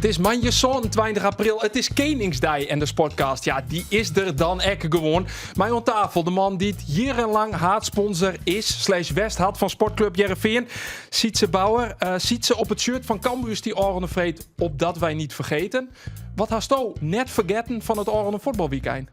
It is moandei 27 april, it is Keningsdei en de Sportcast, ja, dy is der dan ek gewoan. Mei oan tafel de man dy't jierrenlang haadsponsor is slash west hat fan Sportclub Hearrenfean, Sytse Bouwer. Sytse, op it shirt fan Cambuur stie ôfrûne freed opdat wij niet vergeten. Wat hasto net fergetten fan it ôfrûne fuotbalwykein?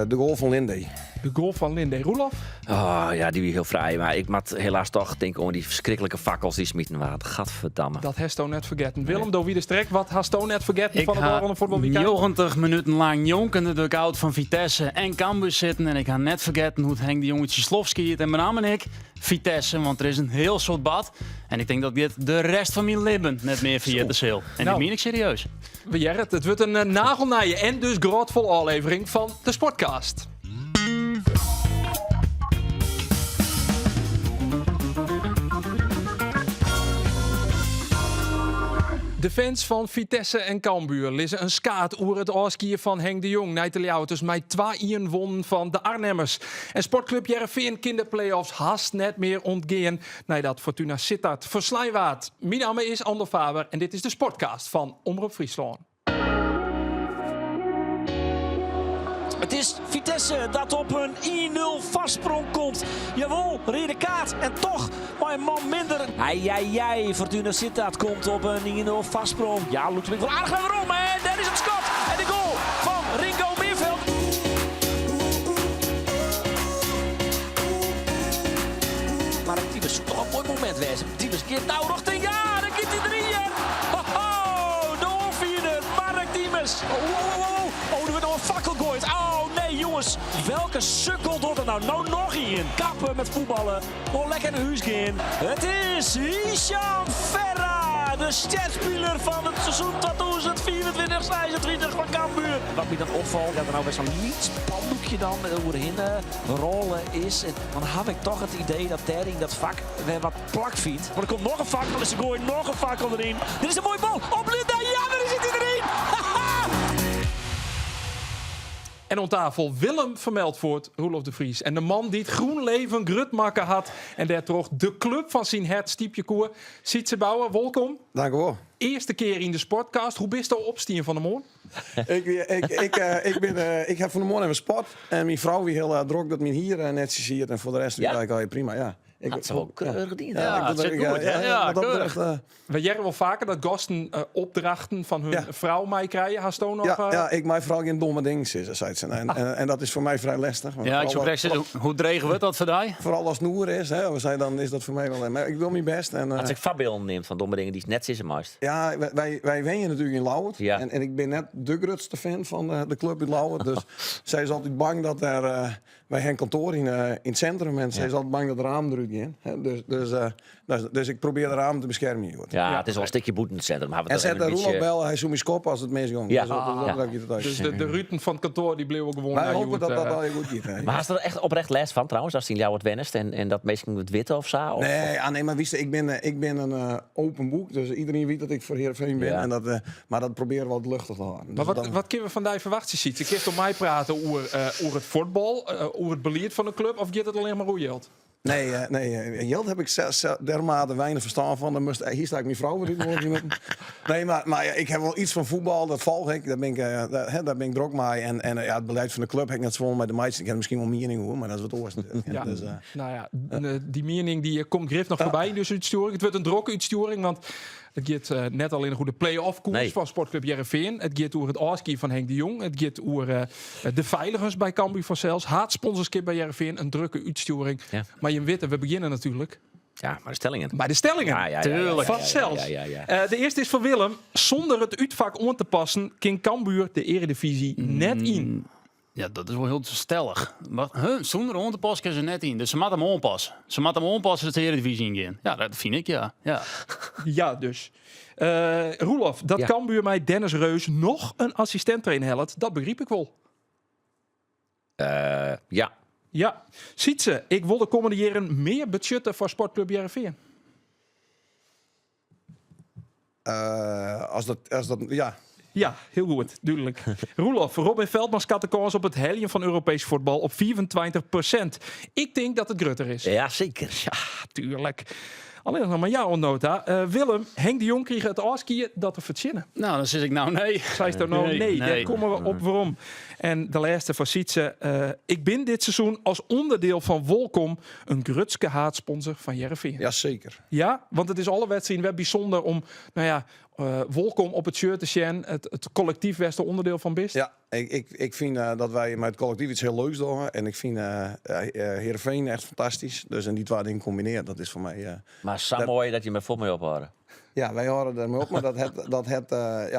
De goal fan Linday. De goal fan Linday. Roelof? Oh, ja, dy wie hiel fraai. Mar ik moat helaas toch tinke oan dy ferskriklike fakkels dy't smiten waarden. Gadverdamme. Dat hasto net fergetten. Willem, do wiest der ek. Wat hasto net fergetten fan it ôfrûne fuotbalwykein? 90 minuten lang njonken de dugout fan Vitesse en Cambuur sitten. En ik ha net fergetten hoe't Henk de Jong út syn slof skiet. En benammen ek Vitesse, want der is in hiel soad bard. En ik tink dat ik dit de rest fan myn libben net mear ferjitte sil. En dat mien ik serieus. We hearre it. It wurdt in eh, nagelnije en dus grôtfol ôflevering fan de Sportcast. De fans fan Vitesse en Cambuur lizze in skaad oer it ôfskie fan Henk de Jong nei't de Ljouwerters mei 2-1 wonnen fan de Arnhemmers. En Sportclub Hearrenfean kin de play-offs hast net mear ûntgean neidat Fortuna Sittard ferslein waard. Myn namme is Andor Faber en dit is de Sportcast fan Omrop Fryslân. It is Vitesse dat op in 1-0 foarsprong komt. Jawol, reade kaart en toch mei in man minder. Ei, ei, ei, Fortuna Sittard komt op in 1-0 foarsprong. Ja, lûkt him wol aardich wer werom en dêr is it skot en de goal fan Ringo Meerveld. Mark Diemers soe toch in moai momint wêze. Diemers giet no rjochting, ja, dan giet hy deryn, hear. Ho, ho, de oanfierder, Mark Diemers. Oh, oh, oh, oh, oh, der wurdt noch in fakkel goaid. Oh, nee, jonges, welke sukkel docht it no? No noch ien. Kappe met fuotballen. Wol lekker nei hûs gean. It is Hisham Ferra, de stjerspiler fan it seizoen 2025-26 fan Cambuur. Wat my dan opfalt, dat der no wer sa'n lyts spandoekje dan oerhinne rôle is. En dan haw ik toch it idee dat dêr yn dat fak wer wat plak fynt. Mar der komt noch in fakkel en se goaie noch in fakkel deryn. Dit is in moaie bal op Linda. Ja, dêr is it deryn! Haha! En oan tafel Willem Vermeltfoort, Roelof de Vries. En de man dy't GroenLeven grut makke hat en dêrtroch de klup fan syn hert stypje koe. Sytse Bouwer, wolkom. Dank u wol. Earste kear yn de Sportcast. Hoe bisto opstien fan 'e moarn? Ik, ik, ik, eh, ik, bin, eh, ik ha fan 'e moarn even sport. En myn frou wie hiel drok dat myn hier eh, netsjes siet. En foar de rest wie Ja? it eigentlik prima. Ja. Ik, Hat se wol keurich dien. Ja, Ja, ik het doe zit er- goed, hè? ja, Ja, wat dat keurig. betreft, We hearre wol faker dat gasten opdrachten fan hun Ja. frou meikrije. Hasto noch? Ja, ja, ik mei foaral gjin domme dingen sizze, seit se. En, en dat is foar my frij lestich. Want Ja, ik soe foaral, krekt sizze, hoe dreech wurdt dat foar dy? foaral as it noer is, hè, of sy, dan is dat foar my wol. Mar ik doch myn bêst. En, Hat se ek foarbylden neamd fan domme dingen dy'tst net sizze meist? Ja, wy, wy wenje natuerlik yn Ljouwert. Ja. En ik bin net de grutste fan fan de klup út Ljouwert. Dus sy is altyd bang dat der Wy ha in kantoar yn yn it sintrum en sy is altyd bang dat de ramen derút gean. Dus, dus, dus, dus ik probearje de ramen te beskermjen hjoed. Ja, it is al in stikje bûten it sintrum. En set de Roelof belle, hy soe my skoppe as it misgong. Ja. Dus dat, dat, dat, dat, Dus de ruten fan it kantoar dy bliuwe gewoan. Wy hoopje dat dat allegear goed giet. Mar hast der echt oprecht lêst fan trouwens, ast yn Ljouwert wennest en dat minsken it witte of sa? Of, Nee, ah, nee, mar witst, ik bin, ik bin in open boek, dus iedereen wit dat ik foar Hearrenfean bin. Ja. En dat, mar dat probearje we wat luchtich te hâlden. Mar Dus wat, dan- wat kinne we fan dy ferwachtsje, Sytse? Kinst om meiprate oer, oer it fuotbal, oer it belied fan de klup, of giet it allinnich mar oer jild? Nee, nee, jild ha ik dermate weinich ferstân fan. Dan moast, hier sta ik myn frou wer útnoadigje moatten. Nee, mar ja, ik ha wol iets fan fuotbal, dat folch ik. Dêr bin ik, dêr, hè, dêr bin ik drok mei. En ja, it belied fan de klup ha ik net safolle mei te meitsjen. Ik ha der miskien wol miening oer, mar dat is wat oars natuerlik. Ja. Dus, Nou ja, dy miening dy komt grif noch foarby yn dizze útstjoering. It wurdt in drokke útstjoering, want it giet net allinnich oer de play-off koers Nee. fan Sportclub Hearrenfean. It giet oer it ôfskie fan Henk de Jong. It giet oer de feiligens by Cambuur fansels. Haadsponsorskip by Hearrenfean. In drukke útstjoering. Ja. Mar jim witte, we begjinne natuerlik Ja, mei de stellingen. By de stellingen. Ja, ja, ja, ja, Tuurlijk. ja, ja, Fansels. ja, ja, ja. De earste is foar Willem. Sûnder it útfak oan te passen kin Cambuur de earedivyzje net yn. Ja, dat is wol hiel stellich. Mar huh, sûnder oan te passen kinne se net yn. Dus se moatte him oanpasse. Se moatte him oanpasse dat se de earedivyzje yn gean. Ja, dat fyn ik, ja. Ja. Ja, dus. Roelof, dat Ja. Cambuur mei Dennis Reus noch in assistint-trainer hellet, dat begryp ik wol. Ja. Ja. Sytse, ik wol de kommende jierren mear betsjutte foar Sportclub Hearrenfean. As dat, as dat, ja. Ja, hiel goed, dúdlik. Roelof, Robin Veldman skat de kâns op it heljen fan Europeesk fuotbal op 25%. Ik tink dat it grutter is. Ja, seker. Ja, tuerlik. Allinnich noch mar ja oant no ta. Willem, Henk de Jong krige it ôfskie dat er fertsjinne. Nou, dan sis ik nou nee. Seisto no nee, dêr komme we op werom. En de lêste foar Sytse. Ik bin dit seizoen as ûnderdiel fan Wolkom in grutske haadsponsor fan Hearrenfean. Jaseker. Ja, want it is alle wedstriden wer bysûnder om, nou ja, Wolkom op it shirt te sjen. It kollektyf wêr'tst ûnderdiel fan bist. Ja, ik fyn dat wy mei it kollektyf iets hiel leuks dogge. En ik fyn Hearrenfean echt fantastysk. Dus en dy twa dingen kombinearre, dat is foar my. Mar sa moai dat je der fuort mei ophâlde. Ja, wy hâlde der mei op, mar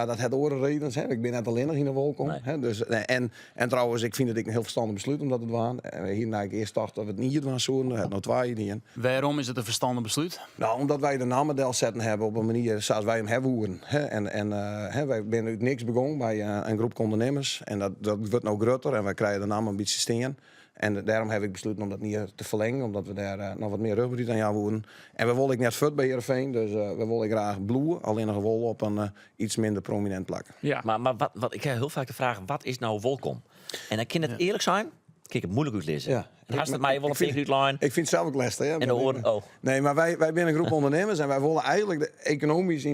dat hat oare redens. Hè. Ik bin net allinnich yn de Wolkom. Hè. Dus, en trouwens, ik fyn it ek in hiel ferstannich beslút om dat te dwaan. En we hiene eigentlik earst tocht dat we it in jier dwaan soene. We ha it no twa jier dien. Wêrom is it in ferstannich beslút? Nou, omdat wy de namme delsetten hawwe op in manier sa't wy him hawwe woenen. Hè. En hè, wy binne út niks begûn by in groep ûndernimmers. En dat wurdt no grutter en wy krije de namme in bytsje stean. En dêrom haw ik besluten om dat jier te ferlingen, omdat we dêr noch wat mear rjochtberheid oan jaan woenen. En we wolle ek net fuort by Hearrenfean, dus we wolle graach bliuwe, allinnich wol op in iets minder prominint plak. Ja. Mar wat, ik ha hiel faak de fraach, wat is no Wolkom? En dan kin it earlik sein, kin ik it muoilik útlizze. Ja. En hast it my wol in pear kear útlein. Ik fyn it sels ek lestich. Ja. En de oaren, oh. Nee, mar wy binne in groep ûndernimmers en wy wolle eigentlik de ekonomysk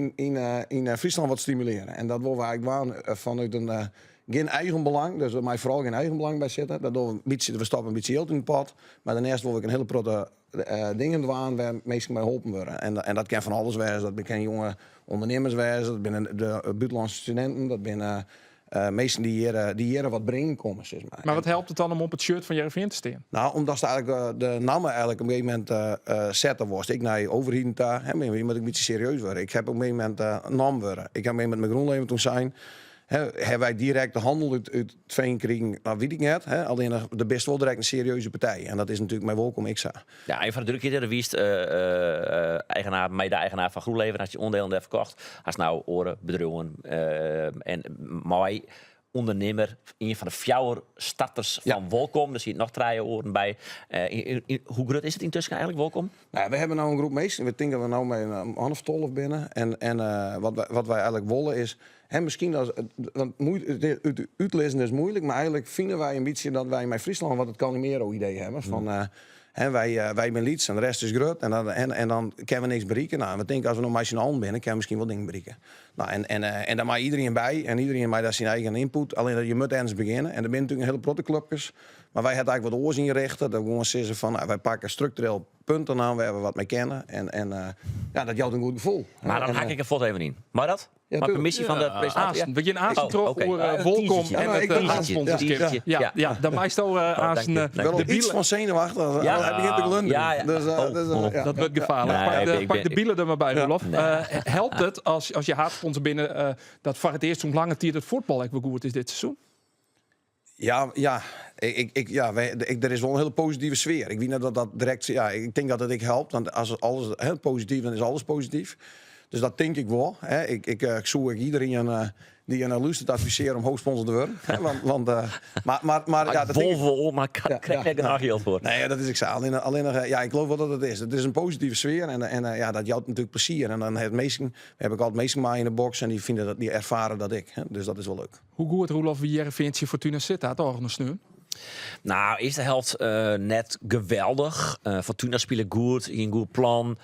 yn Fryslân wat stimulearje. En dat wolle we eigentlik dwaan fanút in Gjin eigen belang, dus der mei foaral gjin eigen belang by sitte. Dat dogge we in bytsje, we stoppe in bytsje jild yn de pot. Mar dêrneist wol ik in hiele protte dingen dwaan wêr minsken by holpen wurde. En dat kin fan alles wêze. Dat kinne jonge ûndernimmers wêze, dat binne de bûtenlânske studinten, dat binne minsken dy't hjir wat bringen komme, sis mar. Mar wat helpt it dan om op it shirt fan Hearrenfean te stean? Nou, omdatst eigentlik de namme eigentlik op in gegeven momint sette wolst. Ek nei overheden ta, hè, mar je moatte ek in bytsje serieus wurde. Ik ha op in gegeven momint nomd wurde. Ik ha op in gegeven momint mei GroenLeven toen sein, Hawwe wy direkt de hannel út it fean krigen? Dat wit ik net. Allinnich, der bist wol direkt in serieuze partij. En dat is natuerlik mei Wolkom ek sa. Ja, even foar de dúdlikheid, do wiest eigenaar, mei-eigenaar fan GroenLeven, hast je oandelen dêr ferkocht. Hast no oare bedriuwen en mei ûndernimmer, ien fan de fjouwer starters fan Wolkom. Der sitte noch trije oaren by. Hoe grut is it yntusken eigentlik, Wolkom? Nou, we hawwe no in groep minsken. We tinke dat we no mei in man of 12 binne. En wat wy eigentlik wolle is, Hè, miskien as, want útlizzen is muoilik, mar eigentlik fine wy in bytsje dat wy mei Fryslân wat it Calimero-idee hawwe. Fan, hè, wy binne lyts en de rest is grut en dan, en dan kinne we niks berikke. Nou, we tinke as we no mei syn allen binne, kinne we miskien wol dingen berikke. Nou, en dan mei iderien by en iderien mei dêr syn eigen ynput. Allinnich je moatte ergens begjinne en der binne natuerlik in hiele protte klupkes. Mar wy hawwe it eigentlik wat oars ynrichte. Dat we gewoan sizze fan, nou, wy pakke struktureel punten oan wêr't we wat mei kinne. En ja, dat jout in goed gefoel. Mar dan hak ik der fuort even yn. Mei dat? Ja, Mei permisje fan de presintator? We gean aanst Oh, troch oké. oer Een Wolkom teasertje. en Ja, het ik dacht- haadsponsorskip. Ja. Ja, ja, dan meisto aanst dank je. de Wel iets bielen. fan senuwachtich. Ja. Dan begjint te glunderen. Ja, ja. Dus, Oh, dus, oh. ja. Dat wurdt gefaarlik. Nee, Pak ik de ben- bielen der mar by, Roelof. Nee. Helpt it as je haadsponsor binne dat foar it earst sûnt lange tiid it fuotbal ek wer goed is dit seizoen? Ja, ja. Ik, ja, der is wol in hiele positive sfear. Ik wit net dat dat direkt, ja, ik tink dat it ek helpt, want as alles, hè, posityf, dan is alles posityf. Dus dat tink ik wol. Hè. Ik soe ek iderien dy't hjir nei lústeret advisearje om hoofdsponsor te wurden. Hè, want, mar, ja, dat tink ik- Wol wol, mar ik krij net genôch jild foar. Nee, dat is ek sa. Allinnich, ja, ik leau wol dat it is. It is in positive sfear en ja, dat jout natuerlik plezier. En dan hat minsken, ha ik altyd minsken mei yn de boks en dy fine dat, dy erfare dat ek. Hè. Dus dat is wol leuk. Hoe goed, Roelof, wie Hearrenfean tsjin Fortuna Sittard ôfrûne sneon? Nou, earste helte net geweldich. Fortuna spile goed, hie in goed plan.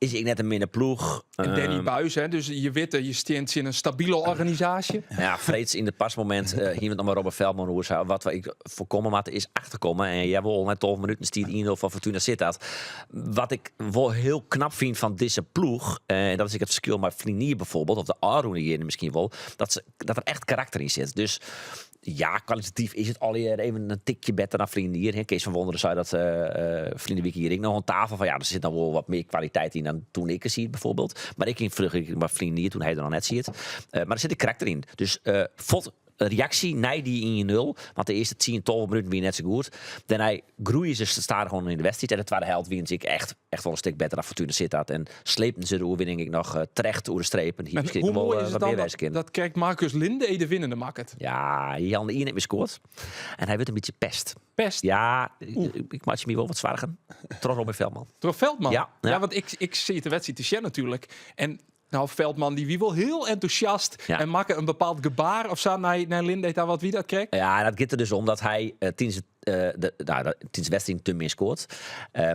Is ek net in minne ploech. En Danny Buijs, hè, dus je wit, je stean tsjin in stabile organisaasje. Ja, freeds yn it pasmomint hiene we it noch mei Robert Veldman oer. Sa, wat we ek foarkomme moatte is achterkomme. En jawol, nei 12 minuten stiet 1-0 foar Fortuna Sittard. Wat ik wol hiel knap fyn fan dizze ploech, en dat is ek it ferskil mei ferline jier byfoarbyld, of de ôfrûne jierren miskien wol, dat der echt karakter yn sit. Dus ja, kwalitatyf is it allegear even in tikje better dan ferline jier. Hè. Kees van Wonderen sei dat ferline wike hjir ek noch oan tafel. Fan ja, der sit noch wol wat mear kwaliteit yn dan doe't ik der siet byfoarbyld. Mar ik yn fergeliking mei ferline jier, doe't hy der noch net siet. Mar der sit ek karakter yn. Dus fuort reaksje nei dy 1-0. Want de earste 10, 12 minuten wie net sa goed. Dêrnei groeie se stadichoan yn de wedstriid. En de twadde helte wiene se ek echt wol in stik better dan Fortuna Sittard. En sleepten se de oerwinning ek noch terecht oer de streep. En hie En miskien hoe ek wol moai is it wat dan mear wêze kinnen. dat krekt Marcus Linde de winnende makket? Ja, hy hat al ien net mear skoard. En hy wurdt in bytsje pest. Pest? Ja, ik meitsje my wol wat soargen. Troch Robin Veldman. Troch Veldman? Ja, ja. Ja, want ik siet de wedstriid te sjen natuerlik. En nou, Veldman dy wie wol hiel entûsjast Ja. en makke in bepaald gebaar of sa nei Linde ta. Wat wie dat krekt? Ja, dat giet der dus om dat hy tidens it De, nou, tidens wedstriden te min skoart.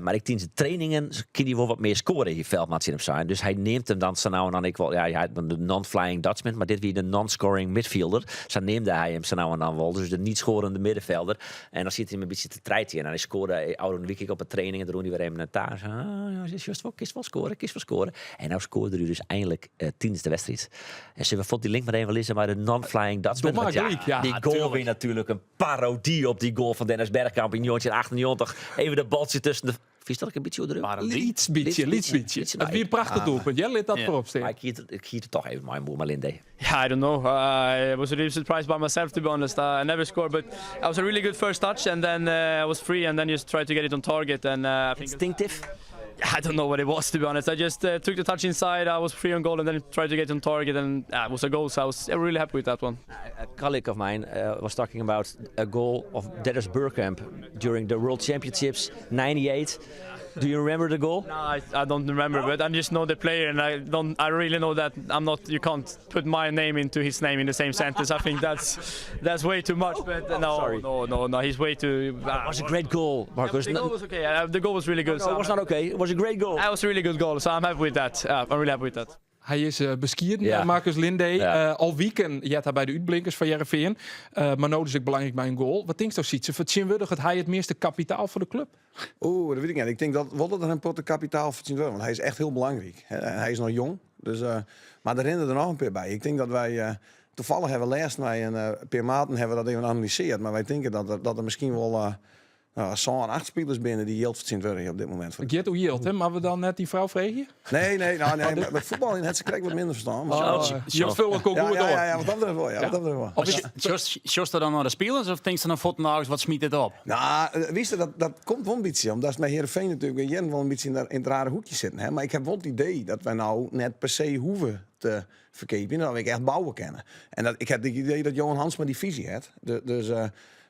Mar ek tidens de trainingen kin hy wol wat mear skoare, hie Veldmaat tsjin him sein. Dus hy neamt him dan sa no en dan ek wol, ja, hy hat de non-flying Dutchman, mar dit wie de non-scoring midfielder. Sa neamde hy him sa no en dan wol. Dus de niet scorende middenvelder. En dan siet hy him in bytsje te treiterjen. En hy skoarde ôfrûne wike ek op 'e training en dan rûn hy wer even nei ta. En sei, ah, ja, just wol, kinst wol skoare, kinst wol skoare. En no skoarde er dus einlik tidens de wedstriid. En sille we fuort dy link mar even lizze mei de non-flying Dutchman? Doe mar gelyk, ja, dy goal wie natuerlik in parodie op dy goal fan Dennis Bergkamp yn 1998. Even dat baltsje tusken de... Fynst dat ik in bytsje oerdriuw? Lyts bytsje, lyts bytsje. It wie in prachtich doelpunt, hear, lit dat foarop stean. Mar ik hie it toch even mei him oer, mei Lindé. Yeah, I don't know. I was really surprised by myself, to be honest. I never scored, but it was a really good first touch, and then I was free, and then just tried to get it on target. And I think Instinctive? I don't know what it was, to be honest. I just took the touch inside. I was free on goal, and then tried to get on target, and it was a goal. So I was really happy with that one. A colleague of mine was talking about a goal of Dennis Bergkamp during the World Championships 98. Do you remember the goal? No, I don't remember, but I just know the player, and I don't. I really know that I'm not. You can't put my name into his name in the same sentence. I think that's way too much. But no, sorry. no, he's way too. It was a great goal, Marcus. The goal was okay. The goal was really good. No, it was not okay. It was a great goal. It was a really good goal, so I'm happy with that. I'm really happy with that. Hy is beskieden, Ja. Marcus Lindé. Ja. Al wiken heart hy by de útblinkers fan Hearrenfean. Mar no dus ek belangryk by in goal. Wat tinksto, Sytse? Fertsjintwurdiget hy it measte kapitaal foar de klup? Oeh, dat wit ik net. Ik tink dat wol dat er in protte kapitaal fertsjintwurdiget. Want hy is echt hiel belangryk. En hy is noch jong. Dus, mar der rinne der noch in pear by. Ik tink dat wy... Tafallich hawwe we lêsten mei in pear maten hawwe we dat even analysearre. Mar wy tinke dat der miskien wol no, sân, acht spilers binne dy't jild fertsjintwurdigje op dit momint. It giet oer jild, hè? Moatte we dan net dyn frou freegje? Nee, no, nee, mar fuotbal hat se krekt wat minder ferstân. Maar, Oh, jo fulle elkoar ja, goed ja, oan. ja, wat dat betreft wol, ja, wat dat betreft wol. Of is Sjochst dan nei de spilers of tinkst dan fuortendaliks, wat smyt dit op? No, witst, dat komt wol in bytsje. Omdat mei Hearrenfean natuerlik jierren wol in bytsje yn it rare hoekje sitten. Hè? Mar ik ha wol it idee dat wy no net per se hoege te ferkeapjen, dat we echt bouwe kinne. En ik ha it idee dat Johan Hansma dy fisy hat.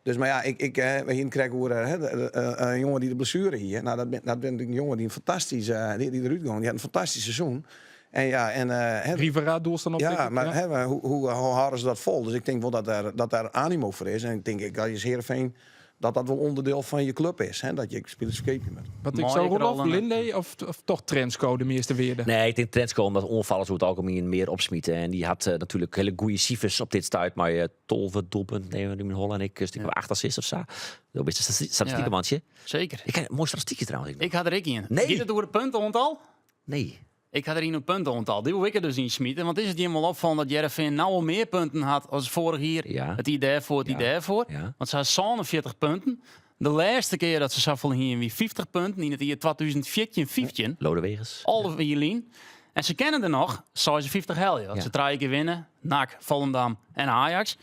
Dus, mar ja, we hiene it krekt oer hè, in jonge dy't de blessuere hie. No, dat bin in jonge dy't in fantastysk, dy't derút gong. Dy hat in fantastysk seizoen. En ja, en, hè, Rivera doelst dan op? Ja, denk ik? mar Ja. hè, hoe hâlde se dat fol? Dus ik tink wol dat dêr animo foar is. En ik tink ek dat as Hearrenfean dat dat wol ûnderdiel fan je klup is. Hè? Dat je spilers ferkeapje moatte. Wat ik Moai zo, Roelof, rollen. Lindé of toch Trensko de measte wearde? Nee, ik tink Trensko omdat oanfallers oer it algemien mear opsmite. En dy hat natuerlik hiele goede sifers op dit stuit. Mei 12 doelpunten, nee, in Holland en ik, stik of 8 assists of sa. Dat is de statistiekenmannetje. Seker. Ik ha in moai statistykje trouwens. Ik ha der ek ien. Nee. Giet it oer it puntoantal? Nee. Ik ha der ien op puntoantal. Dy wol ik der dus yn smite. Want is it jim wol opfallen dat Hearrenfean no al mear punten hat as foarich jier? Ja. It jier dêrfoar, it jier dêrfoar. Ja. Want se ha 47 punten. De lêste kear dat se safolle hiene wie 50 punten yn it jier 2014-15. Lodeweges. 11 jier lyn. En se kinne der noch 56 helje. As se trije kear winne, NAC, Volendam en Ajax.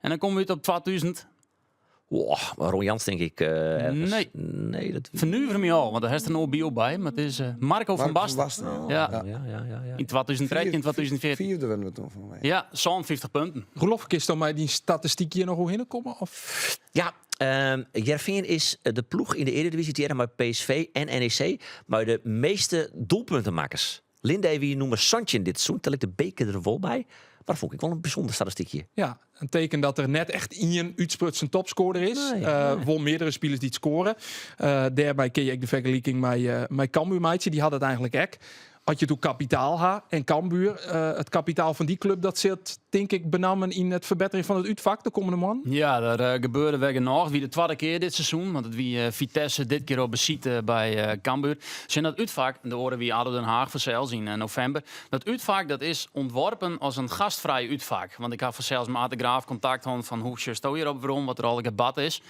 En dan komme we út op 2000. Wow, Ron Jans tink ik. Ergens. Nee. Nee, dat Fernuvere my al, want dêr hast in oar byld by. Mar it is Marco van Marco Basten. Basten, Ja. Ja, ja. Yn 2013, 2014. Fiifde waarden we doe fan my. Ja, 57 punten. Roelof, kinsto mei dyn statistyk hjir noch oerhinne komme? Of? Ja, Hearrenfean is de ploech yn de Eredivisie tegearre mei PSV en NEC mei de measte doelpuntenmakkers. Lindé wie nûmer 17 dit seizoen, tel ik de beker der wol by. Mar dat fûn ik wol in bysûnder statistykje. Ja, in teken dat der net echt ien útsprutsen topscorer is. Nee, Wol meardere spilers dy't skoare. Dêrby kinne je ek de fergeliking mei Cambuur meitsje. Dy hat it eigenlik ek. As je it oer kapitaal ha en Cambuur, it kapitaal fan dy klup, dat sit tink ik benammen yn it ferbetterjen fan it útfak de kommende moannen. Ja, der gebeurde wer genôch. It wie de twadde kear dit seizoen, want it wie Vitesse dit kear op besite by Cambuur. Sjoch, dat útfak, de oare wie ADO Den Haag fansels yn novimber. Dat útfak dat is ûntworpen as in gastfrij útfak. Want ik ha fansels mei Ard de Graaf kontakt hân fan hoe sjochsto hjirop werom, wat der allegear bard is.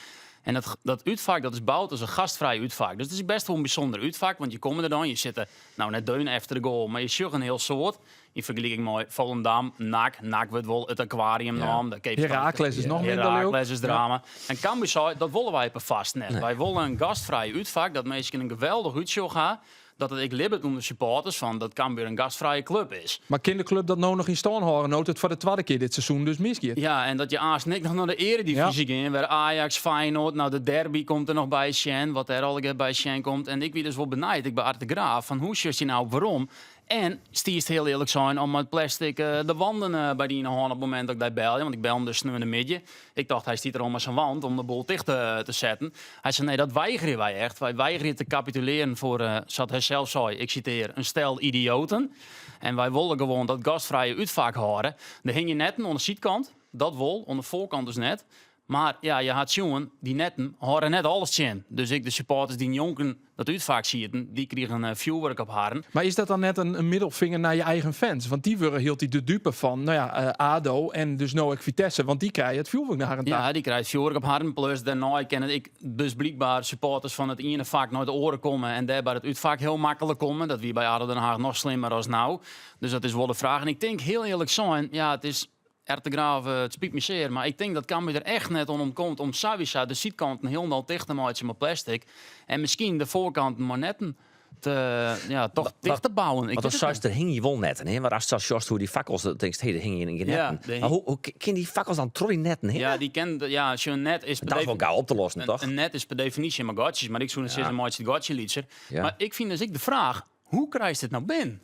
En dat útfak dat is boud as in gastfrij útfak. Dus it is bêst wol in bysûnder útfak, want je komme der dan, je sitte no net deun efter de goal, mar je sjogge in hiel soad. Yn fergeliking mei Volendam, NAC. NAC wurdt wol it akwarium neamd. De Cape Heracles is noch minder leuk. Heracles is drama. En Cambuur sei, dat wolle wy perfoarst net. Wy wolle in gastfrij útfak, dat minsken in geweldich útsjoch ha. Dat it ek libbet ûnder supporters fan dat Cambuur in gastfrije klup is. Mar kin de klup dat no noch yn stân hâlde no't it foar de twadde kear dit seizoen dus misgiet? Ja, en dat je aanst ek noch nei de earedivyzje gean, wêr Ajax, Feyenoord, no de derby komt der noch by sjen, wat dêr allegear by sjen komt. En ik wie dus wol benijd, ek by Ard de Graaf, fan hoe sjochst dy no werom? En stiest hiel earlik sein om mei plastic de wanden by dy yn 'e hân op it momint dat ik dy belje, want ik bel him dus sneontemiddei. Ik tocht, hy stiet der al mei sa'n wand om de boel ticht te setten. Hy sei, nee, dat weigerje wy echt. Wy weigerje te kapitulearjen foar, sa't hy sels sei, ik sitear, in stel idioaten. En wy wolle gewoan dat gastfrije útfak hâlde. Der hingje netten oan de sydkant, dat wol, oan de foarkant dus net. Mar ja, je ha sjoen, dy netten hâlde net alles tsjin. Dus ek de supporters dy't njonken dat útfak sieten, dy krigen fjoerwurk op harren. Mar is dat dan net in middelfinger nei je eigen fans? Want dy wurde hieltyd de dupe fan, no ja, ADO en dus no ek Vitesse, want dy krije it fjoerwurk nei harren ta. Ja, dy krije it fjoerwurk op harren. Plus dêrnei kinne ek dus blykber supporters fan it iene fak nei it oare komme en dêr by it útfak hiel maklik komme. Dat wie by ADO Den Haag noch slimmer as no. Dus dat is wol de fraach. En ik tink hiel earlik sein, ja, it is Ard de Graaf, it spyt my sear, mar ik tink dat Cambuur der echt net oan ûntkomt om sawiesa de sydkanten hielendal ticht te meitsjen mei plastic en miskien de foarkanten mei netten te, ja, toch ticht te bouwen. Ik Want dan wit it seist net. der hingje wol netten, hè? Want ast sa sjochst hoe dy fakkels, dan tinkst, hé, der hingje gjin Ja, netten. der Mar hoe kin dy fakkels dan troch dy netten hinne? Ja, dy ken, ja, sjoch, in net is per Dat is wol gau op te lossen, toch? In net is per definysje mei gatsjes, mar ik soe net sizze meitsje it gatsje lytser. Ja. Mar ik fyn dus ek de fraach, hoe krijst it no binnen?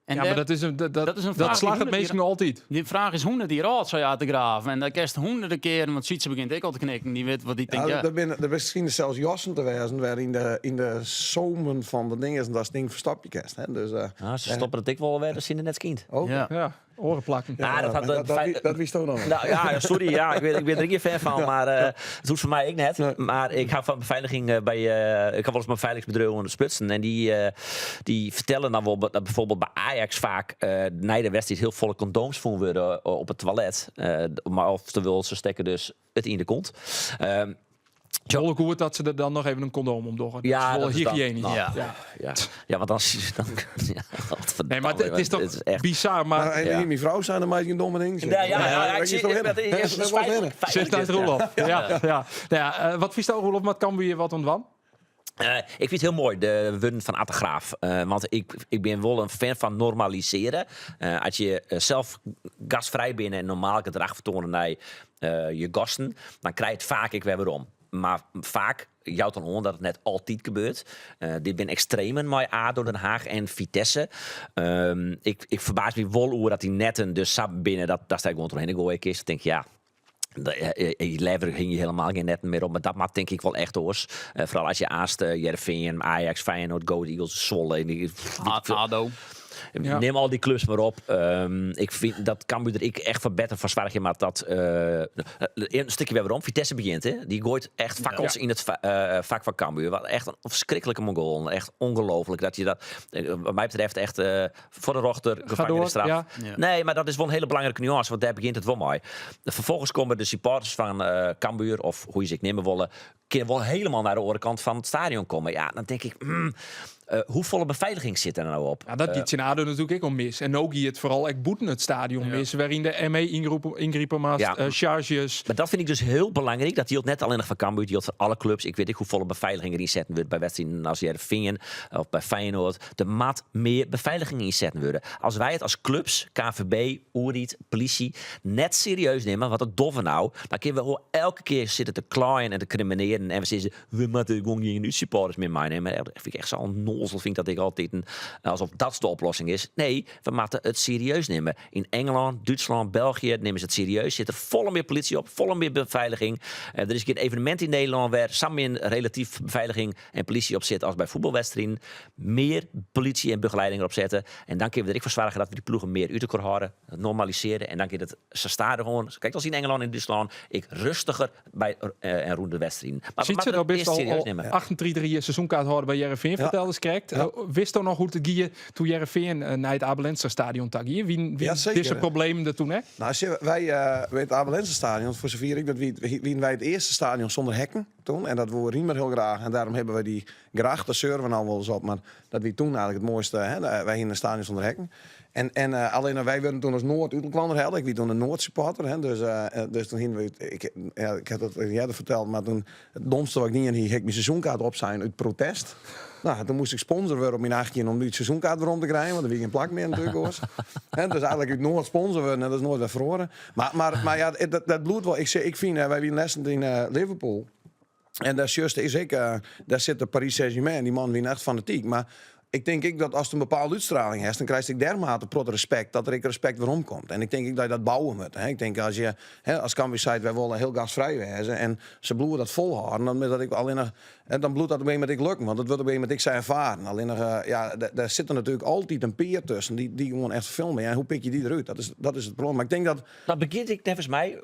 En Ja, maar dat is een, dat, dat is een dat vraag die slagget hûndert minsken jier- altyd. Die vraag is 100 jier âld, sei Ard de Graaf. En dat kinst hûnderten kearen, want Sytse begjint ek al te knikken. Dy wit wat dy tinkt, Ja, ja. der binne der skine sels jassen te wêzen wêr yn de, yn de zomen fan de dingen dat ding ferstopje kinst. Hè? Dus, Ah, se stoppe it ek wol wer, de sinne net skynt. oh. Ja. Ja, oare plakken. Ah, dat had, dat, dat, wie- dat wist ook nog. Nou ja, sorry, ja, ik ben er geen fan van, maar het hoeft voor mij ook net. Maar ik hou van beveiliging bij, ik heb wel eens mijn beveiligingsbedrijf sprutsen en die vertellen dan wel dat bijvoorbeeld bij Ajax vaak na de wedstrijd heel volle condooms vonden worden op het toilet. Maar oftewel, ze stekken dus het in de kont. Wel goed dat ze er dan nog even een condoom om doggen. Ja, dat is wel dat is dan- hygiënisch. nou, Ja. Ja. Ja, ja want dan, dan ja, godverdamme, Nee, maar het is toch het is echt bizar. Maar Maar, en Ja. mijn vrouw zijn er maar een domme ding. Ja, ja, ja, dat ik is zie toch het. winnen? Het is Dat was winnen. feitelijk- zit daar feitelijk, ja. Roelof. Ja, ja. Nou ja, wat vies daar Roelof, maar het kan weer wat ontwan? Ik vind het heel mooi, de wun van Ard de Graaf. Want ik ben wel een fan van normaliseren. Als je zelf gastvrij bent en normaal gedrag vertonen naar je gasten, dan krijg je het vaak ik weer weer om. Maar vaak jouwt dan om dat het net altijd gebeurt. Dit zijn extremen met ADO Den Haag en Vitesse. Ik verbaas me wel hoe dat die netten dus sap binnen, dat sta ik gewoon doorheen gooien kist. Ik denk, ja, in Lever hing je helemaal geen netten meer op. Maar dat maakt denk ik wel echt oors. Vooral als je aanst, Heerenveen, Ajax, Feyenoord, Go Eagles, Zwolle. En die, pff, weet ik veel. ADO. Ja. Neem al die clubs maar op. Ik vind dat Cambuur er ik echt van beter van zwaar maar dat een stukje weer waarom. Vitesse begint, hè? Die gooit echt fakkels in het vak van Cambuur. Wat echt een verschrikkelijke Mongool. Echt ongelooflijk dat je dat, wat mij betreft, echt voor de rechter, door, gevangenisstraf. ja. Ja. Nee, maar dat is wel een hele belangrijke nuance, want daar begint het wel mooi. Vervolgens komen de supporters van Cambuur, of hoe je ze nemen willen, kunnen wel helemaal naar de andere kant van het stadion komen. Ja, dan denk ik, hoe volle beveiliging zit er nou op? Ja, dat giet in ADO natuurlijk ook om mis. En ook het vooral echt boeten het stadion mis, waarin de ME ingriepen maast, charges. Maar dat vind ik dus heel belangrijk. Dat hield net alleen nog van Cambuur, die hield van alle clubs. Ik weet niet hoe volle beveiliging er inzetten wordt bij wedstrijden als Heerenveen of bij Feyenoord. Er moet meer beveiliging inzetten worden. Als wij het als clubs, KNVB, Oeriet, politie, net serieus nemen, wat het doffe nou, dan kunnen we gewoon elke keer zitten te klaaien en te crimineren. En we zeggen, we moeten gewoon geen supporters meer meenemen. Dat vind ik echt zo'n nozel, vind ik dat ik altijd een, alsof dat de oplossing is. Nee, we moeten het serieus nemen. In Engeland, Duitsland, België nemen ze het serieus. Zit er volle meer politie op, volle meer beveiliging. Er is een evenement in Nederland waar samen relatief beveiliging en politie op zit als bij voetbalwedstrijden. Meer politie en begeleiding erop zetten. En dan kunnen we er ook voor zorgen dat we die ploegen meer uit elkaar houden, normaliseren. En dan kun je het, ze staan er gewoon, kijk als in Engeland en Duitsland, ik rustiger bij en roende wedstrijden. Maar we Ziet ze moeten nou het best eerst al, serieus al nemen. 38 jaar seizoenkaart houden bij Heerenveen, vertelde ze correct. Wist dan nog hoe het ging toen Heerenveen naar het Abe Lenstra stadion tak hier? Wie Ja, zeker. deze problemen er toen, hè? Nou, zie je, wij bij het Abe Lenstra stadion, voor zover ik dat weet, wie wij het eerste stadion zonder hekken toen. En dat wouden Riemer heel graag. En daarom hebben we die gracht, daar zeuren we nou wel eens op. Maar dat wie toen eigenlijk het mooiste, hè? Wij gingen een stadion zonder hekken. En alleen wij werden toen als Noord Utelkwander Ik wie toen een Noord-supporter. Hè? Dus toen gingen we, ik, ja, ik heb dat eerder verteld, maar toen het domste wat ik niet in hier, ik mijn seizoenkaart op zijn uit protest. Nou, toen moest ik sponsor worden op mijn 18 om die seizoenkaart weer om te krijgen, want er wie geen plak meer natuurlijk was. Hè, dus eigenlijk uit Noord sponsor worden, dat is nooit weer verloren. Maar ja, dat bloedt wel. Ik zeg, ik vind, wij winnen lessen in Liverpool. En daar juist is ik, daar zit de Paris Saint-Germain, die man wie echt fanatiek. Maar Ik tink ek dat ast in bepaalde útstraling hast, dan krijst ek dermate protte respekt dat der ek respekt werom komt. En ik tink ek dat je dat bouwe moat. Hè. Ik tink as je, hè, as Cambuur seit wy wolle hiel gastfrij wêze en se bliuwe dat folhâlden, dan is dat ek allinnich, hè, dan bliuwt dat op in gegeven momint ek lukken, want dat wurdt op in gegeven momint ek sa erfaren. Allinnich, eh, ja, dêr sitte natuerlik altyd in pear tusken dy't dy gewoan echt ferfelend binne. En hoe pik je dy derút? Dat is it probleem. Mar ik tink dat Dat begjint ek neffens my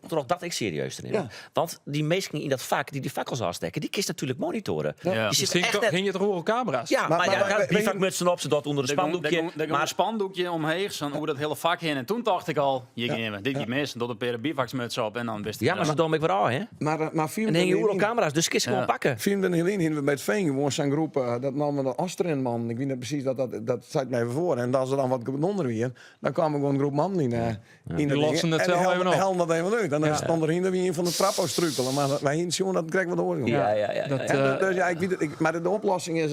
troch dat ek serieus te nimmen. Want dy minsken yn dat fak dy't dy fakkels ôfstekke, dy kinst natuerlik monitoare. Ja. Dy sitte echt net... Hingje der oeral kamera's? Ja, mar ja, bivakmutsen op, se dat ûnder in spandoekje. Der gong in spandoekje omheech, sa'n oer dat hiele fak hinne. En toen tocht ik al, hjir gean we, dit giet mis. En docht in pear bivaksmutsen op en dan wist ik... Ja, mar se dogge ek wer ôf, hè? Mar, mar En hingje oeral kamera's, dus kinst se gewoan pakke. 24 jier lyn hiene we by It Fean gewoan sa'n groep, dat namen de Ostrinmannen. Ik wit net presys dat dat, dat seit my even foar. En as der dan wat gedonder wie, dan kaam der gewoan in groep mannen yn. Yn Die lossen it sels even op. Hellen dat even út. En dan stond er hinder wie ien fan de trap ôfstrukele. Mar wy hiene sjoen dat it krekt wat oars gie. Ja, ja, ja, Dat, ja. Dus ja, ik wit it, ik, mar de oplossing is,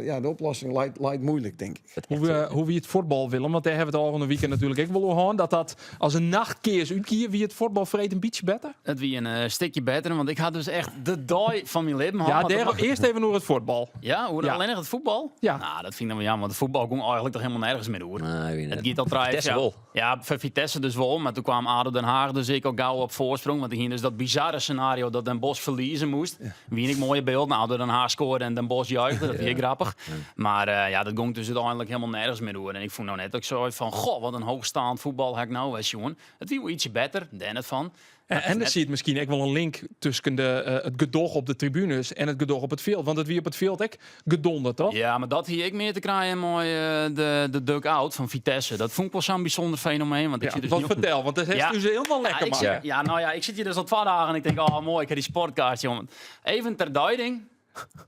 ja, de oplossing leit moeilik, tink ik. Hoe, hoe wie it fuotbal, Willem? Want dêr hawwe we it ôfrûne wike natuerlik ek wol oer hân. Dat dat as in nachtkears útgie, wie it fuotbal freed in bytsje better? It wie in stikje better, want ik ha dus echt de dei fan myn libben hân. Ja, Want dat dêr mag- earst even oer it fuotbal. Ja, oer Ja. allinnich it fuotbal? Ja. Nou, dat fyn ik dan wol jammer, want it fuotbal gong eigenlik toch hielendal nergens mear oer. Nee, ik weet It net. giet al trije Vitesse ja. wol. Ja, foar Vitesse dus wol, mar toen kaam ADO Den Haag dus ek al gau op foarsprong, want dy hiene dus dat bizarre scenario dat Den Bosch ferlieze moast. Wiene ek moaie bylden, ADO Den Haag skoarde en Den Bosch juichte, dat wie grappich. Mar ja, dat gong dus úteinlik hielendal nergens mear oer. En ik fûn no net dat ik sei fan, goh, wat in hoogstaand fuotbal ha ik no wer sjoen. It wie wol ytsje better, dêr net fan. En der siet miskien ek wol in link tusken de, it gedoch op de tribunes en it gedoch op it fjild. Want it wie op it fjild ek gedonder, toch? Ja, mar dat hie ek mear te krijen mei de, de duck-out fan Vitesse. Dat fûn ik wol sa'n bysûnder fenomeen. Want ik Ja, sit dus wat nu- fertel, want dat hast Ja. ús hielendal Ja, lekker ik makke. sit, ja, nou ja, ik sit hjir dus al twa dagen en ik tink, oh moai, ik ha dy sportcast, jongen. Even ter duiding.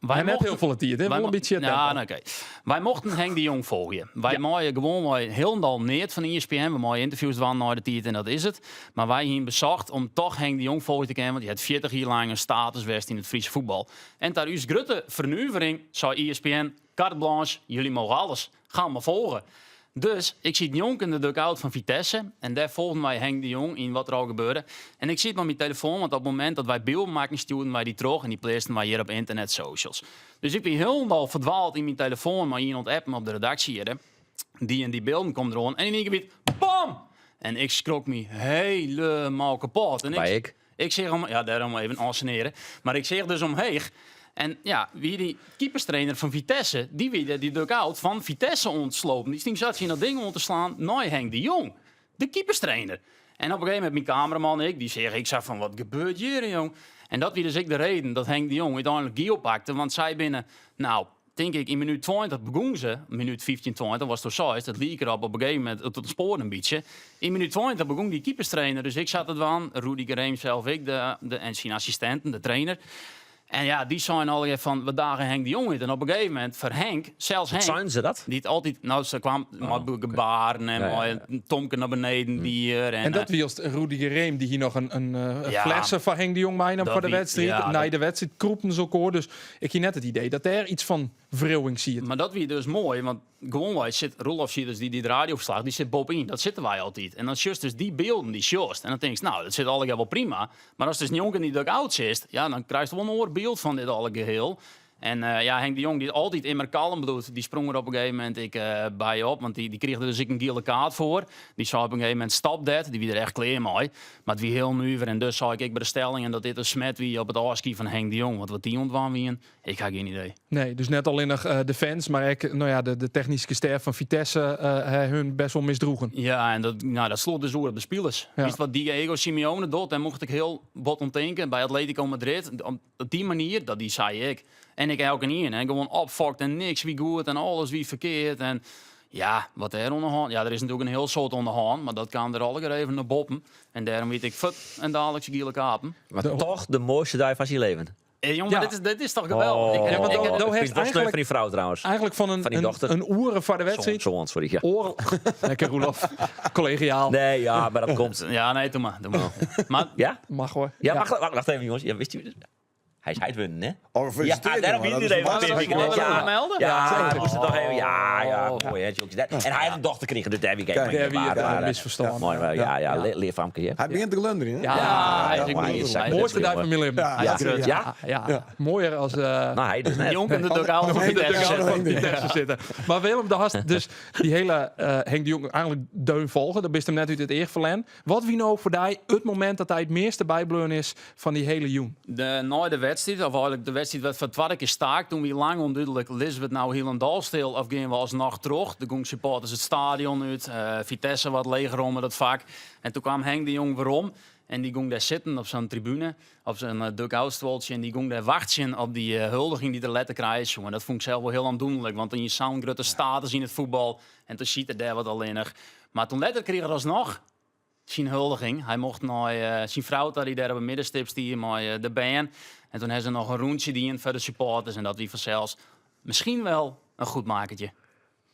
Wy En net hiel folle tiid, hè? Wy Wol in mo- bytsje Ja, tempo. nou, oké. Wy mochten Henk de Jong folgje. Wy meie gewoanwei hielendal neat fan ESPN. We meie ynterviews dwaan nei de tiid en dat is it. Mar wy hiene besocht om toch Henk de Jong folgje te kinnen, want dy hat 40 jier lang in status west yn it Fryske fuotbal. En ta ús grutte fernuvering sei ESPN, carte blanche, jullie mogen alles. Ga maar volgen. Dus ik siet njonken de dugout fan Vitesse en dêr folgen wy Henk de Jong yn wat der al gebeurde. En ik siet mei myn telefoan, want op it momint dat wy bylden makken stjoerden wy dy troch en dy pleatsten wy hjir op ynternet socials. Dus ik wie hielendal ferdwaald yn myn telefoan mei ien oan it appen op de redaksje hjirre. Dy en dy bylden komme deroan en yn ien kear wie it BAM! En ik skrok my helemaal kapot. En By ik. Ik seach om, ja, dêrom even ensceneren. Mar ik seach dus omheech. En ja, wie dy keeperstrainer fan Vitesse, dy wie dy dugout fan Vitesse oan it slopen. Dy stie sa tsjin dat ding oan te slaan nei Henk de Jong, de keeperstrainer. En op in gegeven momint myn kameraman ek, dy seach ek sa fan wat gebeurt hjir, jong. En dat wie dus ek de reden dat Henk de Jong úteinlik giel pakte, want sy binne, nou, tink ik, yn minút 20 begûn se, minút 15, 20, watsto seist, it like derop op in gegeven momint, it ûntspoarde in bytsje. Yn minút 20 begûn dy keeperstrainer, dus ik sa te dwaan, Rudi Gereem sels ek, de, en syn assistinten, de trainer. En ja, dy seinen allegear fan, we dagen Henk de Jong út. En op in gegeven momint, foar Henk, sels Henk... Seinen se dat? Dy't altyd, nou, se kwam mei gebaren en mei in tomke nei beneden die er. En, En dat wylst Rudi Gereem, dy hie noch in Ja. flesse foar Henk de Jong meinaam Dat foar de wie- wedstriid. ja, Nei dat- de wedstriid krûpten se elkoar. Dus ik hie net it idee dat dêr yts fan wriuwing siet. Mar dat wie dus moai, want gewoanwei sit Roelof siet dus dy dy radioferslach, dy sit boppe-yn. Dat sitte wy altyd. En dan sjochst dus dy bylden, dy sjochst. En dan tinkst, nou, dat sit allegear wol prima. Mar ast dus njonken dy dugout sitst, ja, dan krijst wol in oar byld fan dit alle geheel. En ja, Henk de Jong, dy't altyd immer kalm bliuwt, dy sprong der op in gegeven momint ek by op. Want dy krige der dus ek in giele kaart foar. Dy sei op in gegeven momint, stop dat. Dy wie der echt klear mei. Mar it wie hiel nuver. En dus sei ik ek by de stellingen dat dit in smet wie op it ôfskie fan Henk de Jong. Want wat dy oan it dwaan wienen, ik ha gjin idee. Nee, dus net allinnich de fans, mar ek nou ja, de technyske stêf fan Vitesse ha hun best wol misdroegen. Ja, en dat, nou, dat sloech dus oer op de spilers. Ja. Witst wat Diego Simeone docht, dêr mocht ik hiel bot oan tinken by Atletico Madrid. Op dy manier, dat die sy ek. En ek elkenien. En gewoan opfokt en niks wie goed en alles wie ferkeard. En ja, wat dêr oan de hân. Ja, der is natuerlik in hiel soad oan de hân, mar dat kaam der allegear even nei boppen. En dêrom wie it ek fuort en daliks giele kaarten. Mar toch de moaiste dei fan syn leven. Jongen, Ja. dit is toch geweldich? Oh, Ja, want ik do vind hast het wel sneu eigenlik fan dy frou trouwens. Eigenlik fan in, Fan dy dochter. in oere foar de wedstriid. Soan, sorry. Ja. Oor... Lekker Roelof. Collegiaal. Nee, ja, mar dat komt. Ja, nee, doe mar. Doe mar. Mar Ja? Mag hoor. Ja, Wacht, wacht, wacht even jongens. Ja, wist je... Hy is heit wurden, hè? Oh, gefeliciteerd, Ja, dêrom jongen. wie Dat hij is er even fantastisch. een Mogen we Ja, dat melden? Ja, moest het nog even. Ja, ja, Oh. mooi hè, jonkjes. En hij heeft een dochter gekregen, dus daar wie Kijk, daar wie het, misverstaan. Mooi, maar ja, ja, leer famke, hè? Hij begint te glunderen, hè? Ja, Ja, hij is maar hij is hij is- Mooiste daar van mijn leven. Ja, ja. ja. Ja? Ja. Mooier als... Nou, hij dus net. Jonk in de dugout van Oh, in de Vitesse dugout zitten. van Vitesse zitten. Maar Willem, de hast dus die hele Henk de Jong eigenlijk deun volgen. Dat bist hem net uit het eerverlen. Wat wie nou voor die het moment dat hij het meeste bijbleun is van die hele jong? De, na de wedstrijd, of eigenlijk de wedstrijd werd voor het tweede keer staakt. Toen wie lang onduidelijk, lissen we het nou helemaal stil of gaan we alsnog terug? De gong supporters het stadion uit, Vitesse wat leger om met dat vak. En toen kwam Henk de Jong werom en die ging daar zitten op zo'n tribune, op zo'n dugout-stoeltje. En die ging daar wachten op die huldiging die er letter krijgt. Jongen, dat vond ik zelf wel heel aandoenlijk, want in je zo'n grote status in het voetbal. En toen ziet er daar wat alleenig. Maar toen letter kreeg er alsnog zijn huldiging. Hij mocht naar zijn vrouw daar die daar op het middenstip stier met de band. En toen hebben ze nog een rondje die in voor de supporters. En dat wie vanzelfs misschien wel een goed makertje.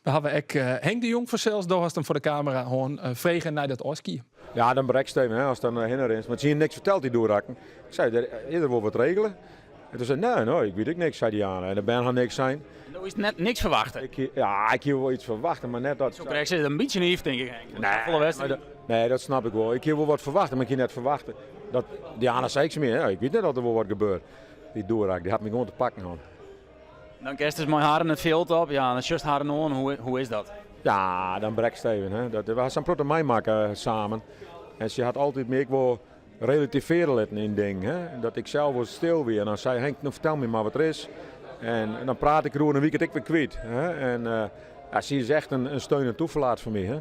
We hebben ook Henk de Jong vanzelfs, daar was hem voor de camera gewoon vregen naar dat Oski. Ja, dan breekt het even, hè, als het dan hinner is. Want ze hier niks verteld, die doorrakken. Ik zei, ieder wil wat regelen. En toen zei nee, nee, ik weet ook niks, zei Diana. En de band had niks zijn. Nou is net niks verwachten. Ik, ja, ik hier wel iets verwachten, maar net dat... Zo krijg ze het een beetje naïef, denk ik. Henk. Nee, Volle wedstrijd. maar nee, dat snap ik wel. Ik hier wel wat verwachten, maar ik hier net verwachten. Dat, Diana zei ik meer, hè, ik weet net dat er wel wat gebeurt. Die doorraak, die had me gewoon te pakken. Man. Dan kerst dus mijn haren het veld op. Ja, dan just haren on. Hoe is dat? Ja, dan breekt het even. Hè. Dat, we hadden een mij maken samen. En ze had altijd meer, ik wil relativeren laten in ding. Hè. Dat ik zelf was stil weer. En dan zei Henk, nou, vertel me maar wat er is. En dan praat ik erover en dan weekend ik weer kwijt. Hè. En ja, ze is echt een steun en toeverlaat voor mij. Hè.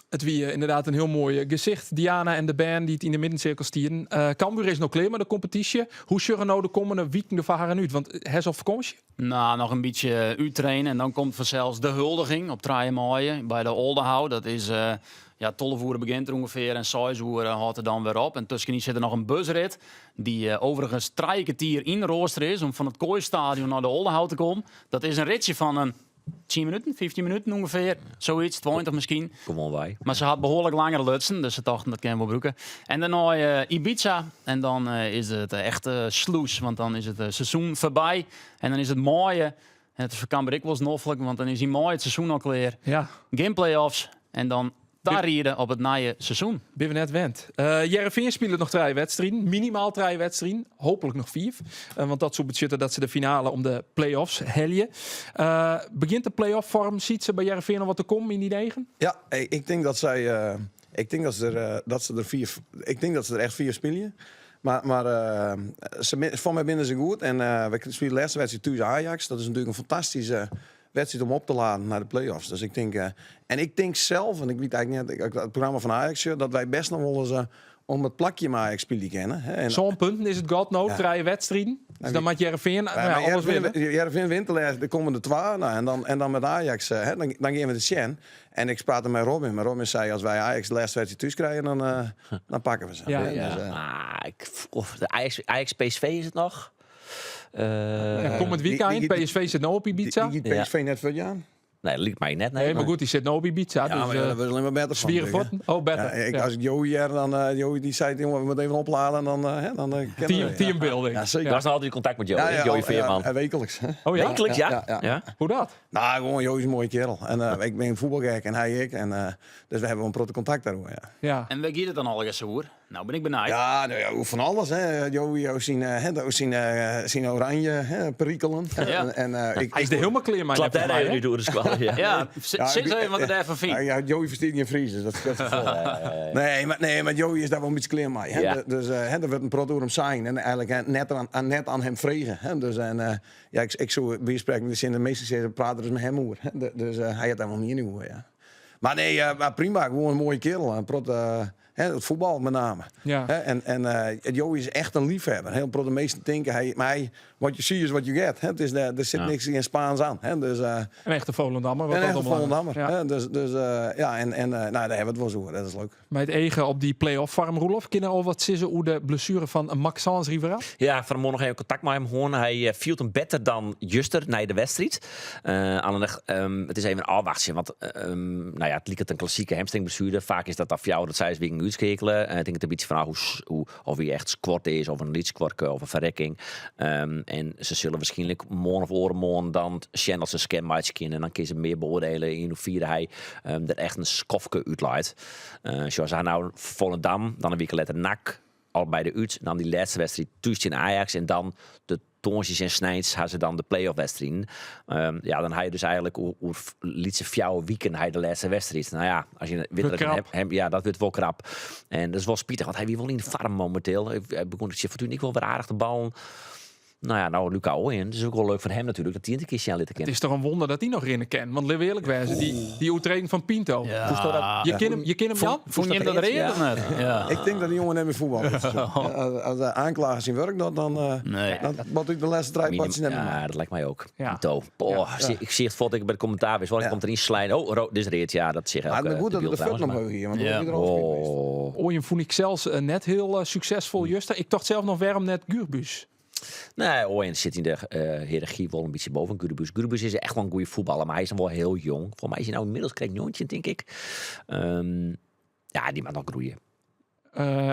Het wie inderdaad een heel mooi gezicht. Diana en de band die het in de middencirkel stieren. Cambuur is nog klaar met de competitie. Hoe zullen nou de komende weken van haar uit? Want hij is op vakantie. Nou, nog een beetje uittrainen. En dan komt vanzelfs de huldiging op 3 mei bij de Oldenhou. Dat is, ja, tollevoeren begint er ongeveer en 6 uur houdt er dan weer op. En tussenin zit er nog een busrit die overigens 3 kwartier in rooster is om van het Kooistadion naar de Oldenhou te komen. Dat is een ritje van een 10 minuten, 15 minuten ongeveer. Zoiets, 20 misschien. Kom on, wij. Maar ze had behoorlijk langer lutsen, dus ze dachten dat kunnen we broeken. En daarna Ibiza. En dan is het echt sloes, want dan is het seizoen voorbij. En dan is het mooie. En het is voor Cambuur ik wel eens noffelijk, want dan is hij mooi het seizoen al klaar. Ja. Geen play-offs. En dan daar rijden op het nieuwe seizoen. Ben we net wend. Heerenveen spelen nog 3 wedstrijden. Minimaal 3 wedstrijden. Hopelijk nog 4. Want dat zou betekenen dat ze de finale om de play-offs heljen. Begint de play-off vorm? Ziet ze bij Heerenveen al wat te komen in die negen? Ja, ik denk dat zij, ik denk dat ze er dat ze er 4, ik denk dat ze er echt 4 spelen. Maar voor mij binnen ze goed. En we spelen de laatste wedstrijd thuis Ajax. Dat is natuurlijk een fantastische wedstrijd om op te laden naar de play-offs. Dus ik denk, en ik denk zelf, en ik weet eigenlijk net, het programma van Ajax, dat wij best nog wel eens om het plakje maar Ajax spelen kennen. Hè. En Zo'n punten is het God nou, Ja. 3 wedstrijden. Dus En dan maakt Heerenveen, Ja, nou ja, maar alles winnen. Heerenveen wint de komende 2. Nou, en dan met Ajax, hè, dan gaan we de Sjen. En ik praatte met Robin. Maar Robin zei, als wij Ajax de laatste wedstrijd thuis krijgen, dan pakken we ze. Ja, Hè, ja. dus Ah, ik, of de Ajax PSV is het nog? Ja, komend weekend, PSV zit nou op Ibiza. Die PSV net voor het jaar. Nee, dat liep mij net. Nee, Nee, maar goed, die zit nou op Ibiza. Ja, dus, maar ja, dat was alleen maar beter van, Zwieren natuurlijk, hè. voeten? Oh, beter. Ja, Ja. als ik Joey hier, dan Joey die zei, jongen, we moeten even opladen en dan hè, dan kennen we, ja. Teambuilding. Ja, zeker. Dat was nog altijd contact met Joey, Ja, ja, Joey al, Veerman. ja, wekelijks. Hè. Oh ja? Wekelijks, ja? Ja, ja, ja. Ja? Hoe dat? Nou, gewoon Joey is een mooie kerel. En ik ben voetbalgek en hij ik. En dus we hebben een protte contact daarover, ja. Ja. En waar gaat het dan al eens over? Nou ben ik benieuwd. Ja, nou ja, van alles. Hè. Joey, ook zien, hè, ook zien zien oranje, hè, perikelen. Ja. En ik, Hij is er helemaal klaar mee. Klap net daar voor mij, even hè? nu door de squad. Ja. Ja, Ja, zit ik- even wat er daarvan vindt. Ja, ja, Joey versteekt niet in Fries, dus dat is vol. Nee, maar Joey is daar wel een beetje klaar mee. Hè. Ja. Dus hè, er werd een prot door hem zijn en eigenlijk, hè, net aan hem vregen. Hè. Dus, en, ja, ik zou weer spreken, dus in de meeste zin praten dus met hem over. Hè. Dus hij had daar wel niet in over, ja. Maar nee, maar prima, gewoon een mooie kerel. Een prot, hè, het voetbal met name. Ja. Hè, en Joey is echt een liefhebber. Heel prot de meesten denken, hij, maar hij, what you see is what you get. Hè. Het is, er zit niks in Spaans aan. Hè. Dus, Een echte Volendammer. Wat een dat echte allemaal Volendammer. Ja. Hè. Dus, dus ja, en, en nou, daar hebben we het wel zo over. Dat is leuk. Met het egen op die play-off farm, Roelof. Kunnen al wat sissen hoe de blessure van Maxence Rivera? Ja, vanmorgen nog even contact met hem horen. Hij viel hem beter dan Juster na de wedstrijd. Alleen, het is even een afwachtje, want het liep het een klassieke hamstringblessure. Vaak is dat af jou, dat zij is weken uit. útskeakele. Ik tink it in bytsje fan ôf hoe, hoe, of hy echt skuord is, of in lyts skuorke of in ferrekking. En se sille wierskynlik moarn of oaremoarn dan sjen oft se in scan meitsje kinne. En dan kinne se mear beoardielje yn hoefier hy der echt in skoftke útleit. Sjoch, se ha no Volendam, dan in wike letter NAC, al by de út. Dan dy lêste wedstriid thús tsjin Ajax en dan de tongersdeis en sneins ha se dan de play-off wedstriden. Ja, dan ha je dus eigenlik oer lytse 4 wiken ha je de lêste wedstriid. Nou ja, as je wit dat krap. hem, ja, dat wurdt wol krap. En dat is wol spitich, want hy wie wol yn foarm mominteel. Hy begûn tsjin Fortuna ek wol wer aardich te ballen. Nou ja, nou Luca Ooyen, dat is ek wol leuk foar him natuerlik, dat dy in kear sjen litte kin. It is toch in wûnder dat dy noch rinne kin. Want litte we earlik wêze, dy oertrêding fan Pinto. Ja. Je kin him, je kin him Jan? Fûn jim dat read of net? Ja. Ik tink dat dy jonge net mear fuotballet. As de oanklager syn wurk docht, dan, Nee. dan moat ik de lêste trije potsjes net mear. Ja, dat liket my ek. Ja. Pinto. Oh, ik zie het foar't ik by de kommentaar wist. Wel, ik komt deryn slein. Oh, dit is read. Ja, dat seach Maar elke het goed dat debiel de voet trouwens, nog maar- hier, want Ja. dan is er al geweest. Oh. Ooyen vond ik zelfs net heel succesvol juster. Ik tocht zelf nog waarom net Gürbüz. Nee, Ooyen sit yn de hiërargy wol in bytsje boppe Gürbüz. Gürbüz is echt wol in goede fuotballer, mar hy is noch wol hiel jong. Folgens my is hy no ynmiddels krekt 19, tink ik. Ja, dy moat noch groeie.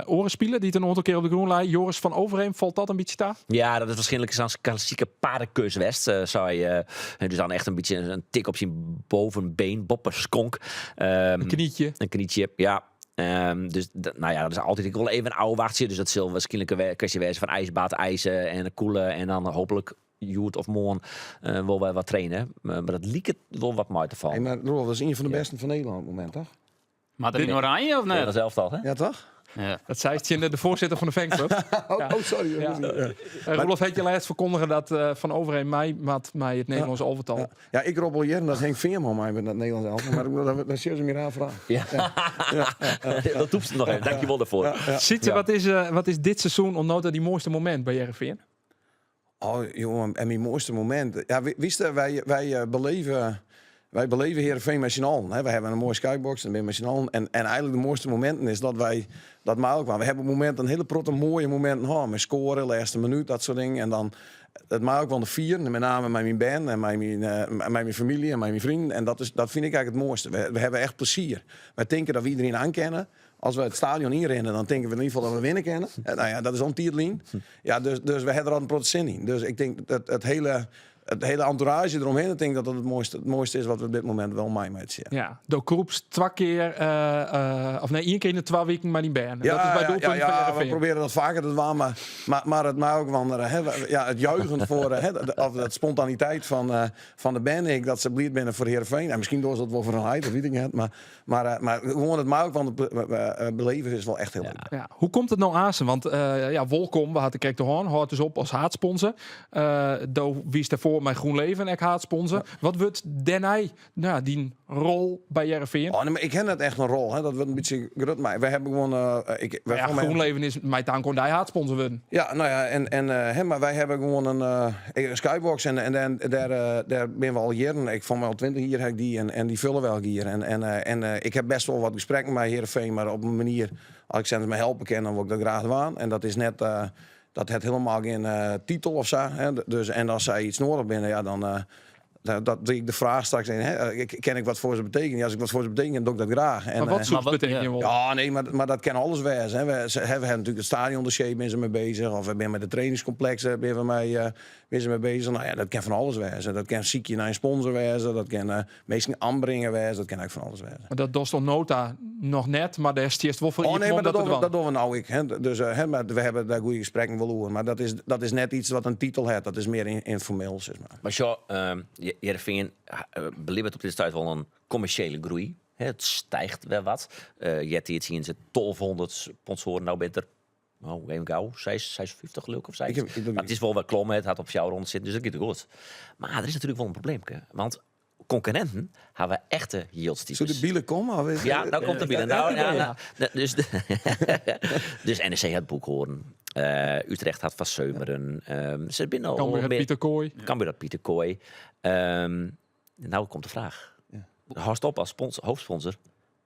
Oare spiler dy't in oantal kear op de grûn lei, Joris van Overeem, falt dat in bytsje ta? Ja, dat is wierskynlik sa'n klassike paardenkus west. Sei, dus dan echt in bytsje in tik op syn bovenbeen, boppeskonk. In knietje. In knietje, ja. Dus nou ja, dat is altyd ek wol even ôfwachtsje. Dus dat sil wierskynlik in kwestje wêze fan ijsbad, ijs en koele. En dan hooplik hjoed of moarn wol wer wat traine. Mar dat liket wol wat mei te fallen. Hey, mar Roelof, dat is ien fan de bêsten fan Nederlân op it momint, toch? Mar dat yn Oranje of net? Ja, dat elftal, hè? Ja, toch? Ja. Dat sei tsjin de foarsitter fan de fanclub. Oh, oh, sorry. Ja. Ja. Roelof, hat je lêst ferkondige dat Van Overeem mei moat mei it Nederlânsk alvetal. Ja. Ja, ik rop al jierren dat Henk Veerman mei moat nei it Nederlânsk elftal, mar ik bedoel, dat sille se my raar fragen. Ja. Dat toepst het nog even. Dankjewel daarvoor. Sietse, wat is dit seizoen oant no ta dyn moaiste momint by Hearrenfean? Oh, jongen, en myn moaiste momint. Ja, witst, wy beleve Hearrenfean mei syn allen. Hè. Wy hawwe in moaie skybox en binne mei syn allen. En eigenlik de moaiste mominten is dat wy dat mei elkoar. We hawwe op it momint in hiele protte moaie mominten hân. Mei skoare, lêste minút, dat soart dingen. En dan it mei elkoar te fieren, met name mei myn bern en mei myn famylje en mei myn freonen. En dat fyn ik eigenlik it moaiste. We hawwe echt plezier. Wy tinke dat we iderien oankinne. As we it stadion ynrinne, dan tinke we yn ieder gefal dat we winne kinne. Nou ja, dat is al in tiid lyn. Ja, dus we hawwe der al in protte sin yn. Dus ik tink dat it hiele entourage deromhinne, ik tink dat dat it moaiste is wat we op dit momint wol meimeitsje. Ja. Ja, do krûpst twa kear, of nee, ien kear yn de 2 wiken mei dyn bern. Ja, dat is by ja, doelpunt ja, fan ja, we Hearrenfean. probearje dat faker te dwaan, mar it mei ek wannear, hè, we, ja, it juichen foar, hè, de, of dat spontaniteit fan de bern, ek, dat se bliid binne foar Hearrenfean. En miskien dogge se dat wol foar hun heit, dat wit ik net. Maar gewoan it mei elkoar beleven is wol echt hiel leuk. Ja. Hoe komt it no aansen? Want ja, wolkom, we hadden krekt de hân, hâldt dus op as haadsponsor. Do wiest dêrfoar mei GroenLeven ek haadsponsor. Wat wurdt dêrnei, nou, dyn rol by Hearrenfean? Oh, nee, mar ik ha net echt in rol, hè. Dat wurdt in bytsje grut, mar wy hawwe gewoan, ik, wy Ja, volgens my GroenLeven is mei tank oan dy haadsponsor wurden. Ja, nou ja, en, hè, mar wy hawwe gewoan in skybox en dêr binne we al jierren. Ik folgens my al 20 jier ha ik dy en dy fulle we elk jier. En ik ha bêst wol wat gesprekken mei Hearrenfean, mar op in manier, as ik se my helpe kin, dan wol ik dat graach dwaan. En dat is net, dat hat hielendal gjin titel of sa. Hè. Dus, en as sy yts nedich binne, ja, dan, dat wie ik de fraach straks in, hè, kin ik wat foar se betekenje? As ik wat foar se betekenje, dan doch ik dat graach. En, Mar wat soest mar wat, betekenje ja. wolle? Ja, nee, mar dat kin alles wêze. Hè. We, se, hè, we hawwe natuerlik it stadiondossier, binne se mei bezich. Of we binne mei de trainingskompleksen, binne se mei bezich. Nou ja, dat kin fan alles wêze. Dat kin sykje nei in sponsor wêze. Dat kin minsken oanbringe wêze. Dat kin ek fan alles wêze. Mar dat dochst oant no ta noch net, mar dêr stiest wol foar Oh, iepen nee, om mar dat dat te dogge we, dwaan. dat dogge we no ek. Hè. Dus, hè, mar we hawwe dêr goede gesprekken wol oer. Mar dat is net yts wat in titel hat. Dat is mear ynformeel, sis mar. Mar sjoch, Hearrenfean belibbet op dit stuit wol in kommersjele groei. Hè, it stiicht wer wat. Eartiids hiene se 1200 sponsoaren, no binne der, oh, even gau, 56 leau ik of sayts. Ik heb, ik Mar it is wol wat klommen, it hat op 400 sitten, dus dat giet goed. Mar der is natuerlik wol in probleemke, want konkurrinten hawwe echte jildtypes. Soe de bile komme? Of is Ja, no komt de bile. Nou, ja, nou, nou, dus NEC hat Boekhoorn. Utrecht hat Van Seumeren. Se binne al Cambuur hat mear Pieter Kooi. Cambuur hat Pieter Kooi. No komt de fraach. Hâldst op as hoofdsponsor,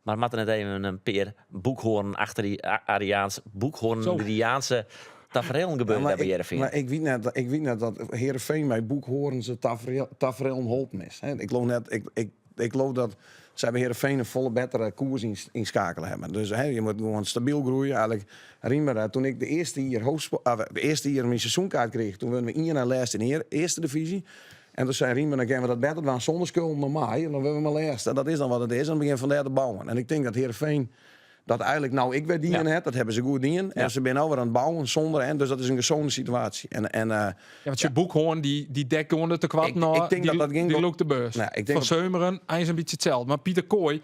mar moat der net even in pear Boekhoorn achter dy Ariaans, Boekhoorn-Ariaanse taferelen gebeuren Ja, mar dêr by ik Hearrenfean? Mar ik wit net dat Hearrenfean mei Boekhoornse taferelen holpen is. Hè. Ik leau net, ik leau dat Sy by Heerenveen in folle bettere koers ynskakele hawwe. Dus hè, je moatte gewoan stabyl groeie. Eigenlik, Riemer, eh, toen ik de earste jier eh, de earste jier myn seizoenkaart krieg, toen wurden we ien nei lêste yn de earste divyzje. En toen sei Riemer, dan kinne we dat better dwaan sûnder skulden noch mei. En dan wurde we mar lêste. En dat is dan wat it is. En dan begjin fan dêr te bouwen. En ik tink dat Heerenveen dat eigenlik no ek wer dien hat. Dat hawwe se goed dien. En se binne no wer oan it bouwen sûnder. En dus dat is in gezonde situaasje. En Ja, want je Boekhoorn die, die dekt gewoon de tekwart Ik denk die, dat dat ging die loopt de beurs. Nee, ik denk Van Seumeren, hij is een beetje hetzelfde. Maar Pieter Kooi,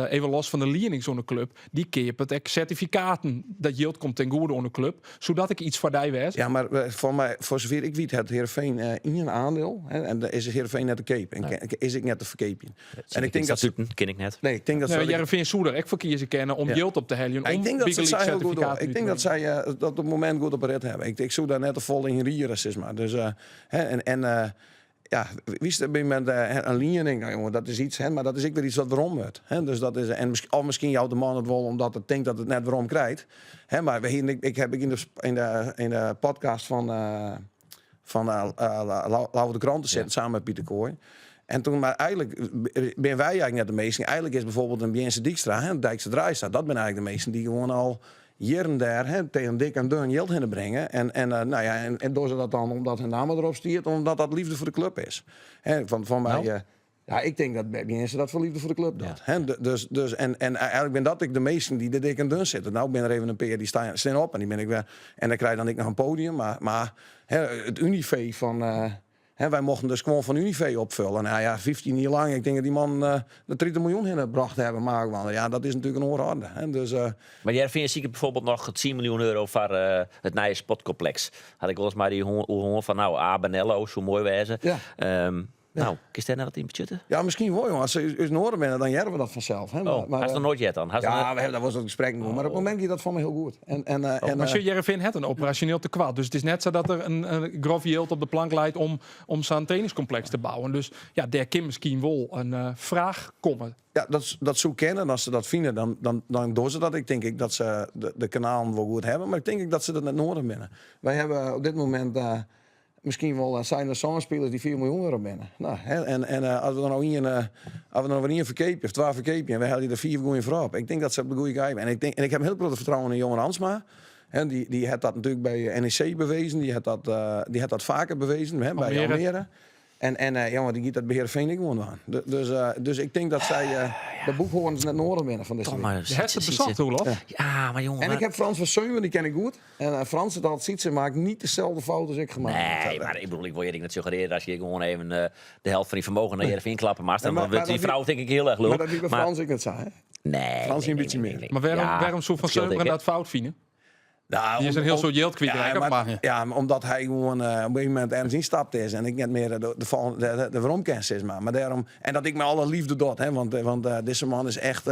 even los van de lening zo'n club, die keert het certificaten. Dat yield komt ten goede oan de club, zodat ik iets voor die was. Ja, maar voor, mij, voor zover ik weet, het Heerenveen één aandeel. Hè, en daar is Heerenveen net te keep. En is ik net te verkeepjen. En ik denk dat ze, ken ik net. Nee, ik denk dat ze. Heerenveen Soeder, ik verkies kennen om yield op te halen. Ik denk dat ze het heel goed doen. Ik denk dat zij dat op het moment goed op rit hebben. Ik zou daar net te vol in rieren, zeg maar. Dus, hè, en ja, wie is er met een lening? Nou, jongen, dat is iets, hè, maar dat is ook weer iets dat waarom wordt. Hè? Dus dat is, en misschien, of misschien jouw de man het wel omdat het denkt dat het net waarom krijgt. Hè, maar we, ik heb ik in de podcast van Lau de Kranten zitten samen met Pieter Kooi. En toen, maar eigenlijk ben wij eigenlijk net de meesten. Eigenlijk is bijvoorbeeld een Biense Dijkstra, hè, Dijkse Draaistra, dat ben eigenlijk de meesten die gewoon al jaren daar hè, tegen dik en dun geld heen brengen. En, nou ja, en door ze dat dan omdat hun naam erop stiert, omdat dat liefde voor de club is. Hè, van mij, nou? Ja, ik denk dat mensen dat voor liefde voor de club doet. Ja. Hè, dus, en eigenlijk ben dat ik de meesten die de dik en dun zitten. Nou, ik ben er even een paar die staan op en die ben ik weer. En dan krijg dan ik nog een podium. Maar hè, het Univé van. Hè, wij mochten dus gewoon van Univé opvullen. Nou ja, 15 jaar lang. Ik denk dat die man de 30 miljoen heen gebracht hebben. Maar ja, dat is natuurlijk een oororde. Hè. Dus, maar jij vindt zeker bijvoorbeeld nog 10 miljoen euro voor het nieuwe sportcomplex. Had ik wel eens maar die hoor van nou, A, Benello, zo mooi wezen. Ja. Ja. Nou, is daar nou wat in budgetten? Ja, misschien wel, jongen. Als ze uit Noorden binnen, dan jerven we dat vanzelf. Hè. Maar, oh, hij is nog nooit jet dan? Ja, we hebben, dat was het gesprek nog. Maar op het moment ging dat voor me heel goed. En, oh, en, maar Heerenveen het een operationeel tekort. Dus het is net zo dat er een grof yield op de plank leidt om zo'n trainingscomplex te bouwen. Dus ja, daar kan misschien wel een vraag komen. Ja, dat zou kennen. Als ze dat vinden, dan doen ze dat. Ik denk ik dat ze de kanalen wel goed hebben. Maar ik denk ik dat ze dat net nodig binnen. Wij hebben op dit moment misschien wel zijn er zo'n spelers die 4 miljoen euro binnen. Nou, hè, en als we dan nou één, als we dan nou één verkeepje of twee verkeepje en wij hadden er vier goeie voorop. Ik denk dat ze op de goede kant En ik heb heel groot vertrouwen in Johan Hansma. Hè, die heeft dat natuurlijk bij NEC bewezen. Die heeft dat vaker bewezen hè, bij Almere. Almere. En ja, maar die giet dat bij Heerenveen ik gewoon aan. Dus ik denk dat zij de boekhoorns net nodig winnen van deze maar, Je hebt het bezocht, Roelof. Ja. Ja, maar jongen. En ik heb Frans van Seumen, die ken ik goed. En Frans het altijd ziet, ze maakt niet dezelfde fout als ik gemaakt heb. Nee, maar ik bedoel, ik wil je niet suggereren als je gewoon even de helft van die vermogen naar Heerenveen klappen maakt. Dan Nee, maar- wordt die maar vrouw denk ik heel erg leuk. Maar dat wie bij Frans ik net zei. Hè? Nee. Frans nee, een beetje nee, meer. nee, Maar waarom, Ja, waarom zo van dat scheelt Seumeren ik, dat fout vinden? Nou, Die is een heel soort jeugd kwijt, ja, hè, maar, maar- ja, maar omdat hij gewoon op een gegeven moment ergens instapt is en ik net meer de waarom ken, zeg maar. Maar daarom, en dat ik met alle liefde dat, hè, want deze man is echt